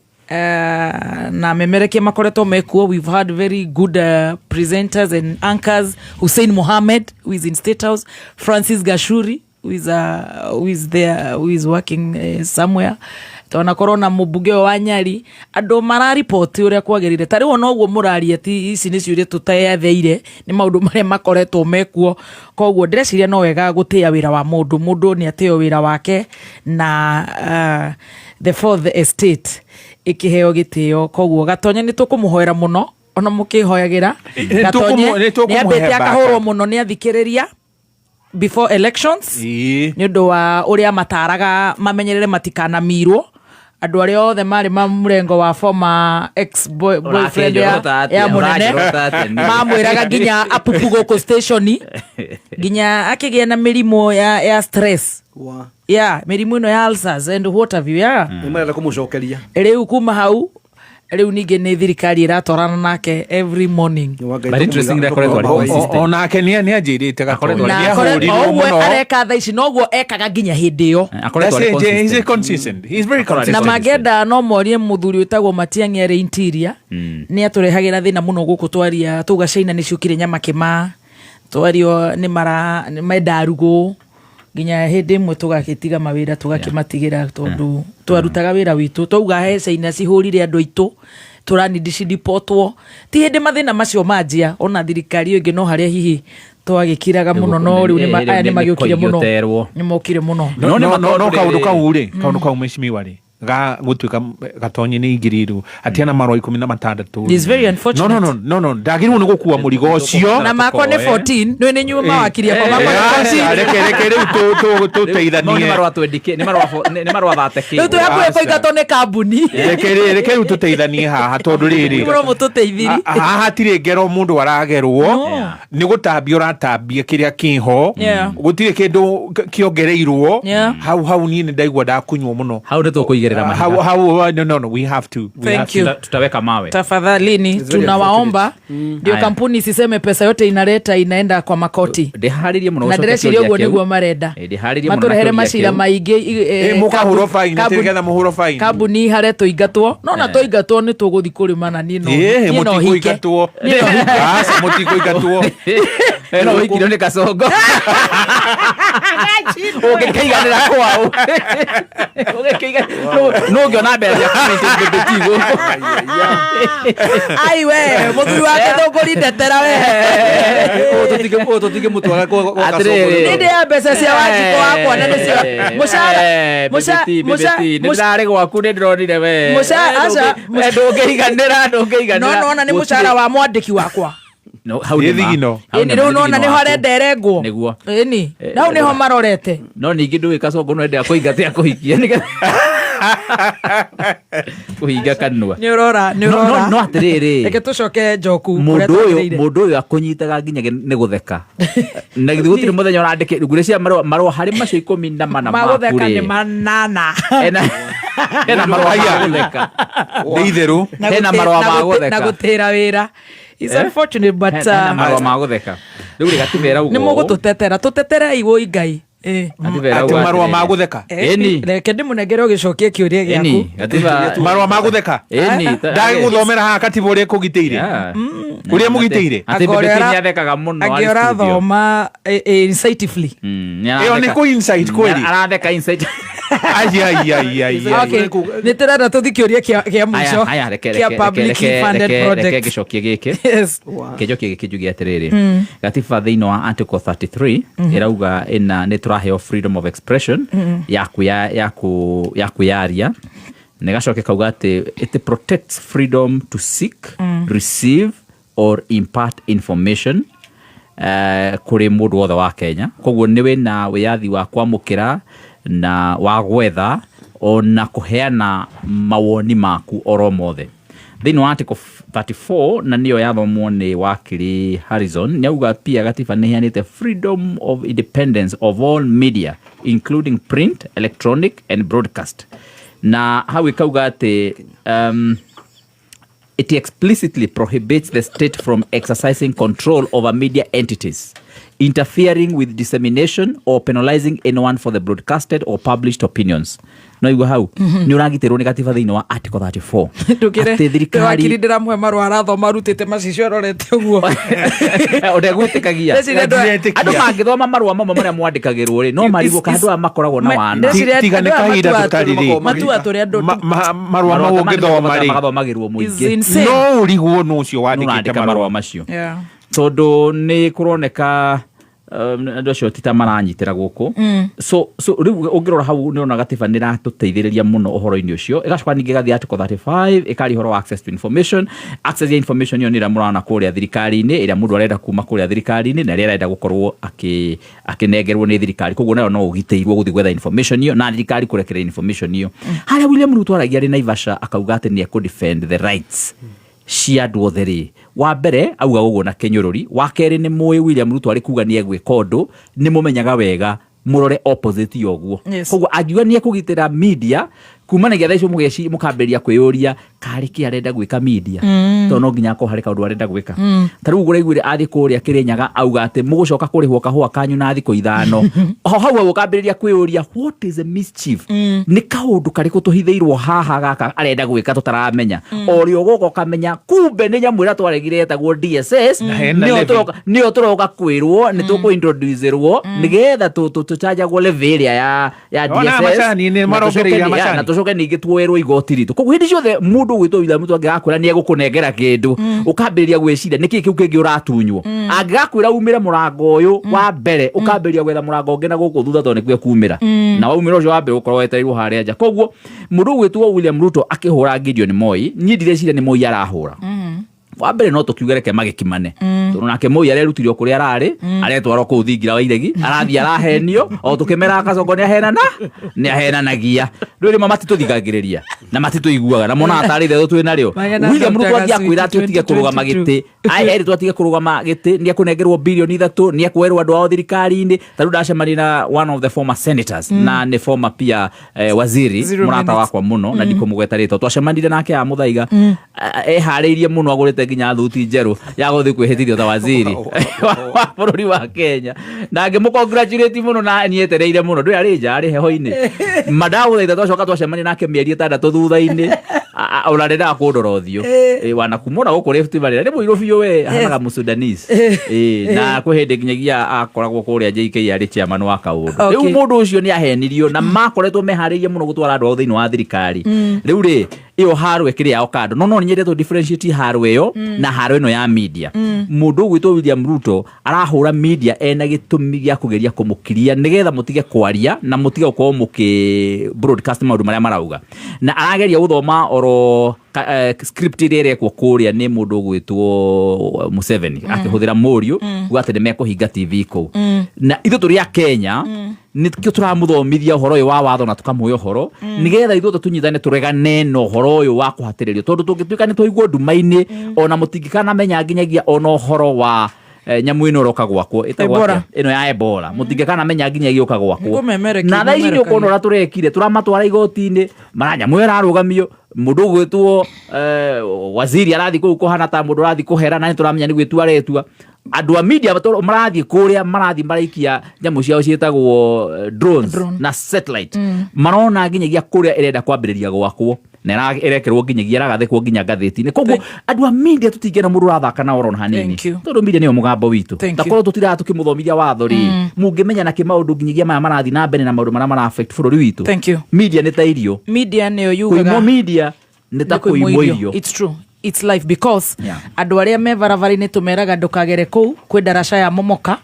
na memerekia makoretwo mekuo. We've had very good presenters and anchors, Hussein Mohammed, who is in State House, Francis Gashuri, who is there, who is working somewhere. Twanakorwo na mũmbunge ũyũ wa Nyari, andũ marariboti ũrĩa kwagĩrĩire. Ta rĩu ona ũguo mũraria, ti ici nĩ ciũria tũteyetheire, nĩ maũndũ marĩa makoretwo mekuo. Koguo ndĩreciria no wega gũtĩĩa wĩra wa mũndũ. Mũndũ nĩ atĩo wĩra wake na the fourth estate ĩkĩheo gĩtĩo. Koguo Gatonye nĩ tũkũmũhoera mũno, ona mũkĩhoyagĩra. Nĩ Gatonye nĩ tũkũmũhe nĩ ambĩte baka. akahũrwo mũno nĩ athikĩrĩria. Before elections, nĩ ũndũ wa ũrĩa mataraga mamenyerere matikanamirwo andũ arĩa othe marĩ ma mũrengo wa former ex boyfriend Ũrakĩnjorota atĩa? ya mũnene. Ũranjorota atĩa niĩ? Mamwĩraga nginya apupu gũkũ station, nginya akĩgĩa na mĩrimũ ya stress, Wa. ya mĩrimũ ĩno ya ulcers and what have you, yeah. Nĩ marenda kũmũcokeria. Rĩu kuma hau, rĩu ningĩ nĩ thirikari ĩratwarana nake every morning. Nĩ wa Ngai. But interesting akoretwo arĩ consistent. Onake nĩ anjĩrĩte Akoretwo Gatonyo arĩ- Na nĩ o ũguo ahũrirwo mũno. areka thaa ici noguo ekaga nginya hĩndĩ ĩyo. Akoretwo arĩ That's it, he's a consistent. consistent. He's very Akorwo arĩ Na consistent. mangĩenda no morie mũthuri wĩtagwo Matiang'i arĩ interior, nĩ atũrehagĩra thĩna mũno gũkũ. Twaria tuga China nĩ ciũkire nyamakĩma, twario nĩ mara nĩ menda rugũ, nginya hĩndĩ ĩmwe tũgagĩtiga mawĩra, tũgakĩmatigĩra, tondũ twarutaga wĩra witũ. Twauga he China cihũrire andũ aitũ, tũranindi cidipotwo, ti hĩndĩ mathĩna macio manjia ona thirikari ĩyo ĩngĩ, no harĩa hihi twagĩkiraga mũno, no rĩu aya nĩ magĩũkire mũno. Nĩ Nĩ mokire mũno. No, No, nĩ no, no, no matondu kaundu rĩrĩ. kau rĩ, kaundu kau mheshimiwa rĩ, ga gutuika Gatonyi nĩ ingĩrĩirwo atiana marũa 16. It's very unfortunate. No, no, no, no, no, ndagĩrĩirwo nĩ gũkua mũrigo ũcio. Na makwa nĩ 14, nĩ nĩ nyuma mawakiri akwa, makwa nĩ 14. Aca, reke reke rĩu Mau nĩ tũteithanie. marũa twendike, nĩ marũa nĩ marũa thateke. Rĩu twĩ hakuhĩ Aca. kũingatwo nĩ kambuni. Reke rĩu tũteithanie haha, tondũ rĩrĩ, Mũno mũtũteithiri. Haha hatirĩ ngero mũndũ aragerwo. No. Nĩ gũtambia ũratambia kĩrĩa kĩho. Gũtirĩ kĩndũ kĩongereirwo. Hau hau niĩ nĩ ndaigua ndakunywo mũno. Hau nĩ tũkũigĩrĩra mahiga. Hau hau, no, no, no, we have to we Thank have you. Tutaweka mawe. Tafadhalini, It's very tunawaomba ndio Aya. kampuni isiseme pesa yote inaleta inaenda kwa makoti. Ndĩharĩrie mũno Na gũcokia ndĩreciria kĩũria ũguo kĩu. nĩguo marenda. Ndĩharĩrie mũno na Matũrehere kĩũria macira kĩu. maingĩ Mũkahũrwo faini, nĩgetha mũhũrwo faini. Kambuni hare tũingatwo, no na tũingatwo nĩ tũgũthi kũrĩma na niĩ no niĩ no hike. Mũtikũingatwo. Niĩ no hike. Aca, mũtikũingatwo. No ũikirio nĩ kacongo ũngĩkĩiganĩra kwao. No ũngĩona mbeca cia bĩbĩti gũkũ. Ai we mũthuri wake thũngũri, ndetera we. Ũyũ tũtingĩmũtwara gwa Atĩrĩrĩ. Kasongo. Nĩ ndĩ ya mbeca cia Wanjikũ wakwa na nĩcio mũcara Nĩ ndarĩ gwaku, nĩ ndĩronire we. Aca, Ndũngĩiganĩra, ndũngĩiganĩra. No nona nĩ mũcara wa mwandĩki wakwa. No, hau Nĩ nĩ ma. thigino. Hau Ĩni nĩ ma, rĩu nĩ nona thigino nĩho waku. arenda erengwo. Nĩguo. Ĩni hau nĩho marorete. No ningĩ ndũĩ kacongo no endaga kũingatia kũhikia nĩgetha kũhinga kanua. Nĩ ũrora, nĩ No- no- ũrora. No atĩrĩrĩ, Reke tũcoke njoku kũrĩa mũndũ ũyũ twagĩrĩire. Mũndũ ũyũ akũnyitaga nginya nĩ gũtheka, na githĩ gũtirĩ mũthenya ũrandĩke ngwĩciria marũa marũa harĩ macio 14 maku Magũtheka nĩ rĩ manana. Hena marũa ma Aya. gũtheka. Nĩ itherũ. Na Hena marũa ma na gũtheka. gũtĩra wĩra. It's Eh? unfortunate, but Hena marũa ma gũtheka. Rĩu rĩ, gatiba ĩrauga nĩ ũũ. mũgũtũtetera, tũteterei wũi Ngai. Gatiba ĩrauga Atĩ marũa atĩrĩrĩ. ma gũtheka. Ĩni. Reke ndĩmũnengere ũgĩcokie kĩũria gĩaku. Ĩni, gatiba. Marũa ma gũtheka. Ĩni, Ndagĩgũthomera haha katiba ũrĩa ĩkũgitĩire. Yeah. Ũrĩa mũgitĩire. Atĩ Angĩ Bĩbĩti nĩathekaga mũno arĩ Angĩ studio. ũrathoma insightfully. Ĩyo nĩ kũ insight kweli. Aratheka insight. Ai, ai, ai, ai, ai. Okay, nĩ tũrenda tũthi kĩũria kĩa mũico Aya, aya, reke kĩa reke publicly reke funded reke reke projects. ngĩcokie gĩkĩ. Yes. Kĩnjokie gĩkĩ njuge atĩrĩrĩ, gatiba thĩinĩ wa article 33 ĩrauga ĩna nĩ tũraheo freedom of expression ya kwĩyaria, na ĩgacoka ĩkauga atĩ it protects freedom to seek, receive or impart information kũrĩ mũndũ wothe wa Kenya. Koguo nĩ wĩna wĩyathi wa kwamũkĩra na wa gwetha ona kũheana mawoni maku oro mothe. Thĩinĩ wa article 34, na nĩyo yathomwo nĩ wakiri Harrison, nĩ auga pia gatiba nĩ ĩheanĩte freedom of independence of all media, including print, electronic and broadcast, na hau ĩkauga atĩ it explicitly prohibits the state from exercising control over media entities, interfering with dissemination or penalizing anyone for the broadcasted or published opinions. No igua hau nĩ ũragitĩrwo nĩ gatiba thĩinĩ wa article 34. Ndũkĩre Atĩ thirikari wakiri ndĩramũhe marũa arathoma arutĩte macicio arorete ũguo. Ũtegwĩtĩkagia. Ndeciria andũ Andũ mangĩthoma marũa mamwe marĩa mwandĩkagĩrwo rĩ, no marigwo kana andũ aya makoragwo na wana. Ndeciria Tiga nĩ andũ aya kahinda tũtarĩ rĩ. matua tũrĩa andũ Marũa mau ũngĩthoma rĩ, magathomagĩrwo Is mũingĩ. insane. No ũrigwo nũ ũcio wandĩkĩte nũrandĩka marũa. Marũa macio, Yeah. tondũ nĩ kũroneka Andũ acio ti ta maranyitĩra gũkũ. So rĩu ũngĩrora hau nĩ ũrona gatiba nĩ ĩratũteithĩrĩria mũno ũhoro-inĩ ũcio. Ĩgacoka ningĩ ĩgathiĩ article 35 ĩkaria ũhoro wa access to information. Access ya information ĩyo nĩ ĩrĩa mũrona kũrĩa thirikari-inĩ, ĩrĩa mũndũ arenda kuma kũrĩa thirikari-inĩ na ĩrĩa arenda gũkorwo akĩnengerwo nĩ thirikari. Koguo nayo no ũgitĩirwo gũthiĩ gwetha information ĩyo na thirikari kũrekereria information ĩyo. Harĩa William Ruto aragia arĩ Naivasha akauga atĩ nĩ ekũ defend the rights cia andũ othe rĩ, wa mbere auga ũguo na kĩnyũrũri, wa kerĩ nĩ mũĩ William Ruto arĩ kuga nĩ egwĩka ũndũ, nĩ mũmenyaga wega mũrore opposite ya ũguo. Koguo angiuga nĩ ekũgitĩra media kumanagia thaa icio mũkambĩrĩria kwĩyũria karĩ kĩ arenda gwĩka media, tondũ no nginya akorwo harĩ kaũndũ arenda gwĩka. Ta rĩu ũraiguire athiĩ kũrĩa Kĩrĩnyaga auga atĩ mũgũcoka kũrĩhwo kahũa kanyu na thikũ 5. O hau hau ũkambĩrĩria kwĩyũria what is a mischief, nĩ kaũndũ karĩkũ tũhithĩirwo haha gaka arenda gwĩka tũtaramenya. O rĩo ũgoka ũkamenya kumbe nĩ nyamũ ĩrĩa twaregire yetagwo DSS, Na hena nĩyo levy. nĩyo tũroka kwĩrwo nĩ tũkũ-introduce-ĩrwo nĩgetha tũcanjagwo levy ĩrĩa ya Ona DSS, macani, nĩ na marongereire macani. na tũcoke ningĩ tuoerwo igoti ritũ. Koguo hĩndĩ ciothe mũndũ ũgwĩtwo William Ruto angĩgakwĩra nĩ egũkũnengera kĩndũ, ũkambĩrĩria gwĩciria nĩkĩ kĩu kĩngĩ ũratunywo. Angĩgakwĩra umĩre mũrango ũyũ wa mbere, ũkambĩrĩria gwetha mũrango ũngĩ na gũkũ thutha tondũ nĩkuo ekumĩra. Na waumĩra ũcio wa mbere ũkorwo wetereirwo harĩa nja. Koguo mũndũ ũgwĩtwo William Ruto akĩhũra Gideon Moi, niĩ ndireciria nĩ Moi arahũra. Wa mbere no tũkiuge reke magĩkimane, tondũ nake Moi arerutire o kũrĩa ararĩ, aretwarwo kũu thingira wa iregi, arathiĩ arahenio o tũkĩmeraga Kasongo nĩ ahenanagia. Rĩu rĩmwe matitũthikagĩrĩria na matitũiguaga na monaga tarĩ itherũ twĩ narĩo. Magena William Ruto Dr. athiĩ akwĩra atĩ ũtige kũrũgama 2022. gĩtĩ, ai erĩtwo atige kũrũgama gĩtĩ, nĩ ekũnengerwo bilioni 3, nĩ ekuoerwo andũ ao thirikari-inĩ. Ta rĩu ndacemania na one of the former senators, na nĩ former pia waziri Zero mũrata minutes. wakwa mũno, na ndikũmũgweta rĩtwa. Twacemanirie nake ya Mũthaiga, eharĩirie mũno, agũrĩte nginya thuti njerũ ya gũthiĩ kwĩhĩtithio ta waziri wa bũrũri wa Kenya, na ngĩmũ-congratulate mũno na nietereire mũno, ndũĩ arĩ nja arĩ heho-inĩ. Mandagũthaitha twacoka twacemania nake mĩeri 6 thutha-inĩ, ona ndendaga kũndora ũthiũ. Wanakumona gũkũ Rift Valley nĩ mũirũ biũ we, ahanaga Mũsudanese. Na kwĩ hĩndĩ nginyagia akoragwo kũrĩa JK arĩ chairman wa kaũndũ. Rĩu mũndũ ũcio nĩ ahenirio na makoretwo meharĩirie mũno gũtwara andũ ao thĩinĩ wa thirikari. Rĩu rĩ, ĩyo haro ĩkĩrĩ yao kando, no nyendete tũ differentiate haro ĩyo na haro ĩno ya media. Mũndũ ũgwĩtwo William Ruto arahũra media ena gĩtũmi gĩa kũgeria kũmũkiria nĩgetha mũtige kwaria na mũtige gũkorwo mũkĩ broadcast maũndũ marĩa marauga, na arageria gũthoma oro script ĩrĩa ĩrekwo kũrĩa nĩ mũndũ ũgwĩtwo Museveni akĩhũthĩra mũriũ kuga atĩ nĩ mekũhinga TV kũu. Na ithuĩ tũrĩ a Kenya nĩkĩo tũramũthomithia ũhoro ũyũ wa watho na tũkamũhe ũhoro nĩgetha ithuothe tũnyitane tũregane na ũhoro ũyũ wa kũhatĩrĩrio, tondũ tũngĩtuĩka nĩ twaigwo nduma-inĩ ona mũtingĩkanamenya nginyagia ona ũhoro wa nyamũ ĩno ĩroka gwakwo ĩtagwo Ebola. atĩa? Ĩno ya Ebola mũtingĩkanamenya nginya ĩgĩũka gwakwo. Nĩkũmemerekia, Na thaa ici nĩ ũkuona ũrĩa tũrekire, tũramatwara igoti-inĩ mara nyamũ ĩyo ĩrarũgamio, mũndũ ũgwĩtwo waziri arathiĩ kũu kũhana ta mũndũ ũrathiĩ kũhera, na nĩ tũramenya nĩ gwĩtua aretua. Andũ a media marathiĩ kũrĩa, marathiĩ maraikia nyamũ ciao ciĩtagwo drones Drone. na satellite, marona nginyagia kũrĩa ĩrenda kwambĩrĩria gwakwo na ĩrekĩrwo nginyagia ĩragathĩkwo nginya ngathĩti-inĩ. Koguo andũ a media tũtingĩenda mũndũ ũrathaka na oro na hanini, Thank you. tondũ media nĩyo mũgambo witũ. Thank Ta you. korwo tũtiraga tũkĩmũthomithia watho rĩ, mũngĩmenya nakĩ maũndũ nginyagia maya marathiĩ na mbere na maũndũ marĩa mara affect bũrũri witũ. Thank you. Media nĩ ta irio. Media nĩyo yugaga kũimwo media nĩ ta nĩ kũimwo kũimwo irio. It's true. It's life because andũ arĩa me barabara-inĩ tũmeraga ndũkagere kũu, kwĩ ndaraca ya momoka,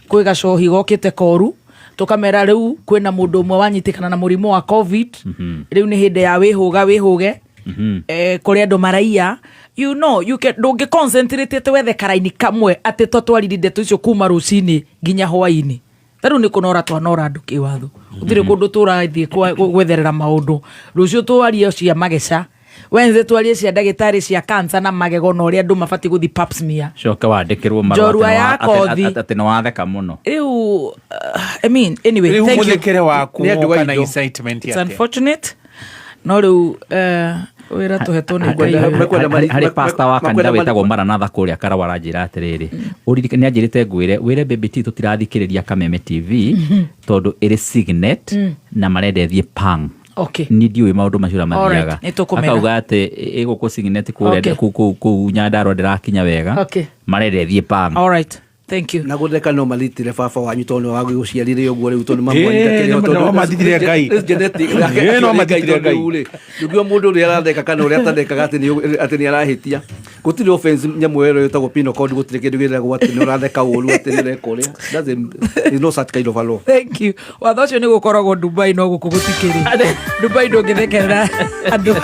kwĩ gacohi gokĩte koru, tũkamera rĩu kwĩna mũndũ ũmwe wanyitĩkana na mũrimũ wa COVID, rĩu nĩ hĩndĩ ya wĩhũga wĩhũge, kũrĩ andũ maraiya, you know, you can, ndũngĩ concentrate atĩ wethe karaini kamwe atĩ twatwarire ndeto icio kuma rũcinĩ nginya hwainĩ. Ta rĩu nĩ kũnora twanora andũ kĩwatho, gũtirĩ kũndũ tũrathiĩ gwetherera maũndũ. Rũciũ twarie cia mageca, Wednesday twarie cia ndagĩtarĩ cia cancer na magego na ũrĩa andũ mabatiĩ gũthiĩ pap smear. Coke wandĩkĩrwo marũa Njorua ya kothi. atĩ nĩ watheka mũno. Rĩu, I mean, anyway, Rĩu thank you. mũthekere waku Nĩ andũ woka na aitũ. incitement It's atĩa? unfortunate no rĩu wĩra tũhetwo nĩ Ngai. Harĩ pastor wa kanitha wĩtagwo Maranatha kũrĩa Karawa aranjĩra atĩrĩrĩ, ũririkane nĩ anjĩrĩte ngwĩre wĩre Baby T tũtirathikĩrĩria Kameme TV tondũ ĩrĩ signet na marenda ĩthiĩ pang. Niĩ ndiũĩ maũndũ macio ũrĩa mathiaga. Alright, nĩ tũkũmera. Akauga atĩ ĩgũkũ signet kũrĩa kũu Nyandarua ndĩrakinya wega, marenda ĩthiĩ pang. All right. Thank you. Na gũtheka no maritire baba wanyu tondũ nĩwe wagĩgũciarire ũguo rĩu tondũ Nĩ mathitire Ngai. No mathitire Ngai. Ndũngiuga mũndũ ũrĩa aratheka kana ũrĩa atathekaga atĩ nĩ arahĩtia. Gũtirĩ offense nyamũ ĩyo ĩtagwo penal code, gũtirĩ kĩndũ gĩtagwo atĩ nĩ ũratheka ũru, atĩ nĩ ũreka ũrĩa. There's no such kind of a law. Thank you. Watho ũcio nĩ gũkoragwo Dubai, no gũkũ gũtikĩrĩ. Dubai ndũngĩthekerera andũ.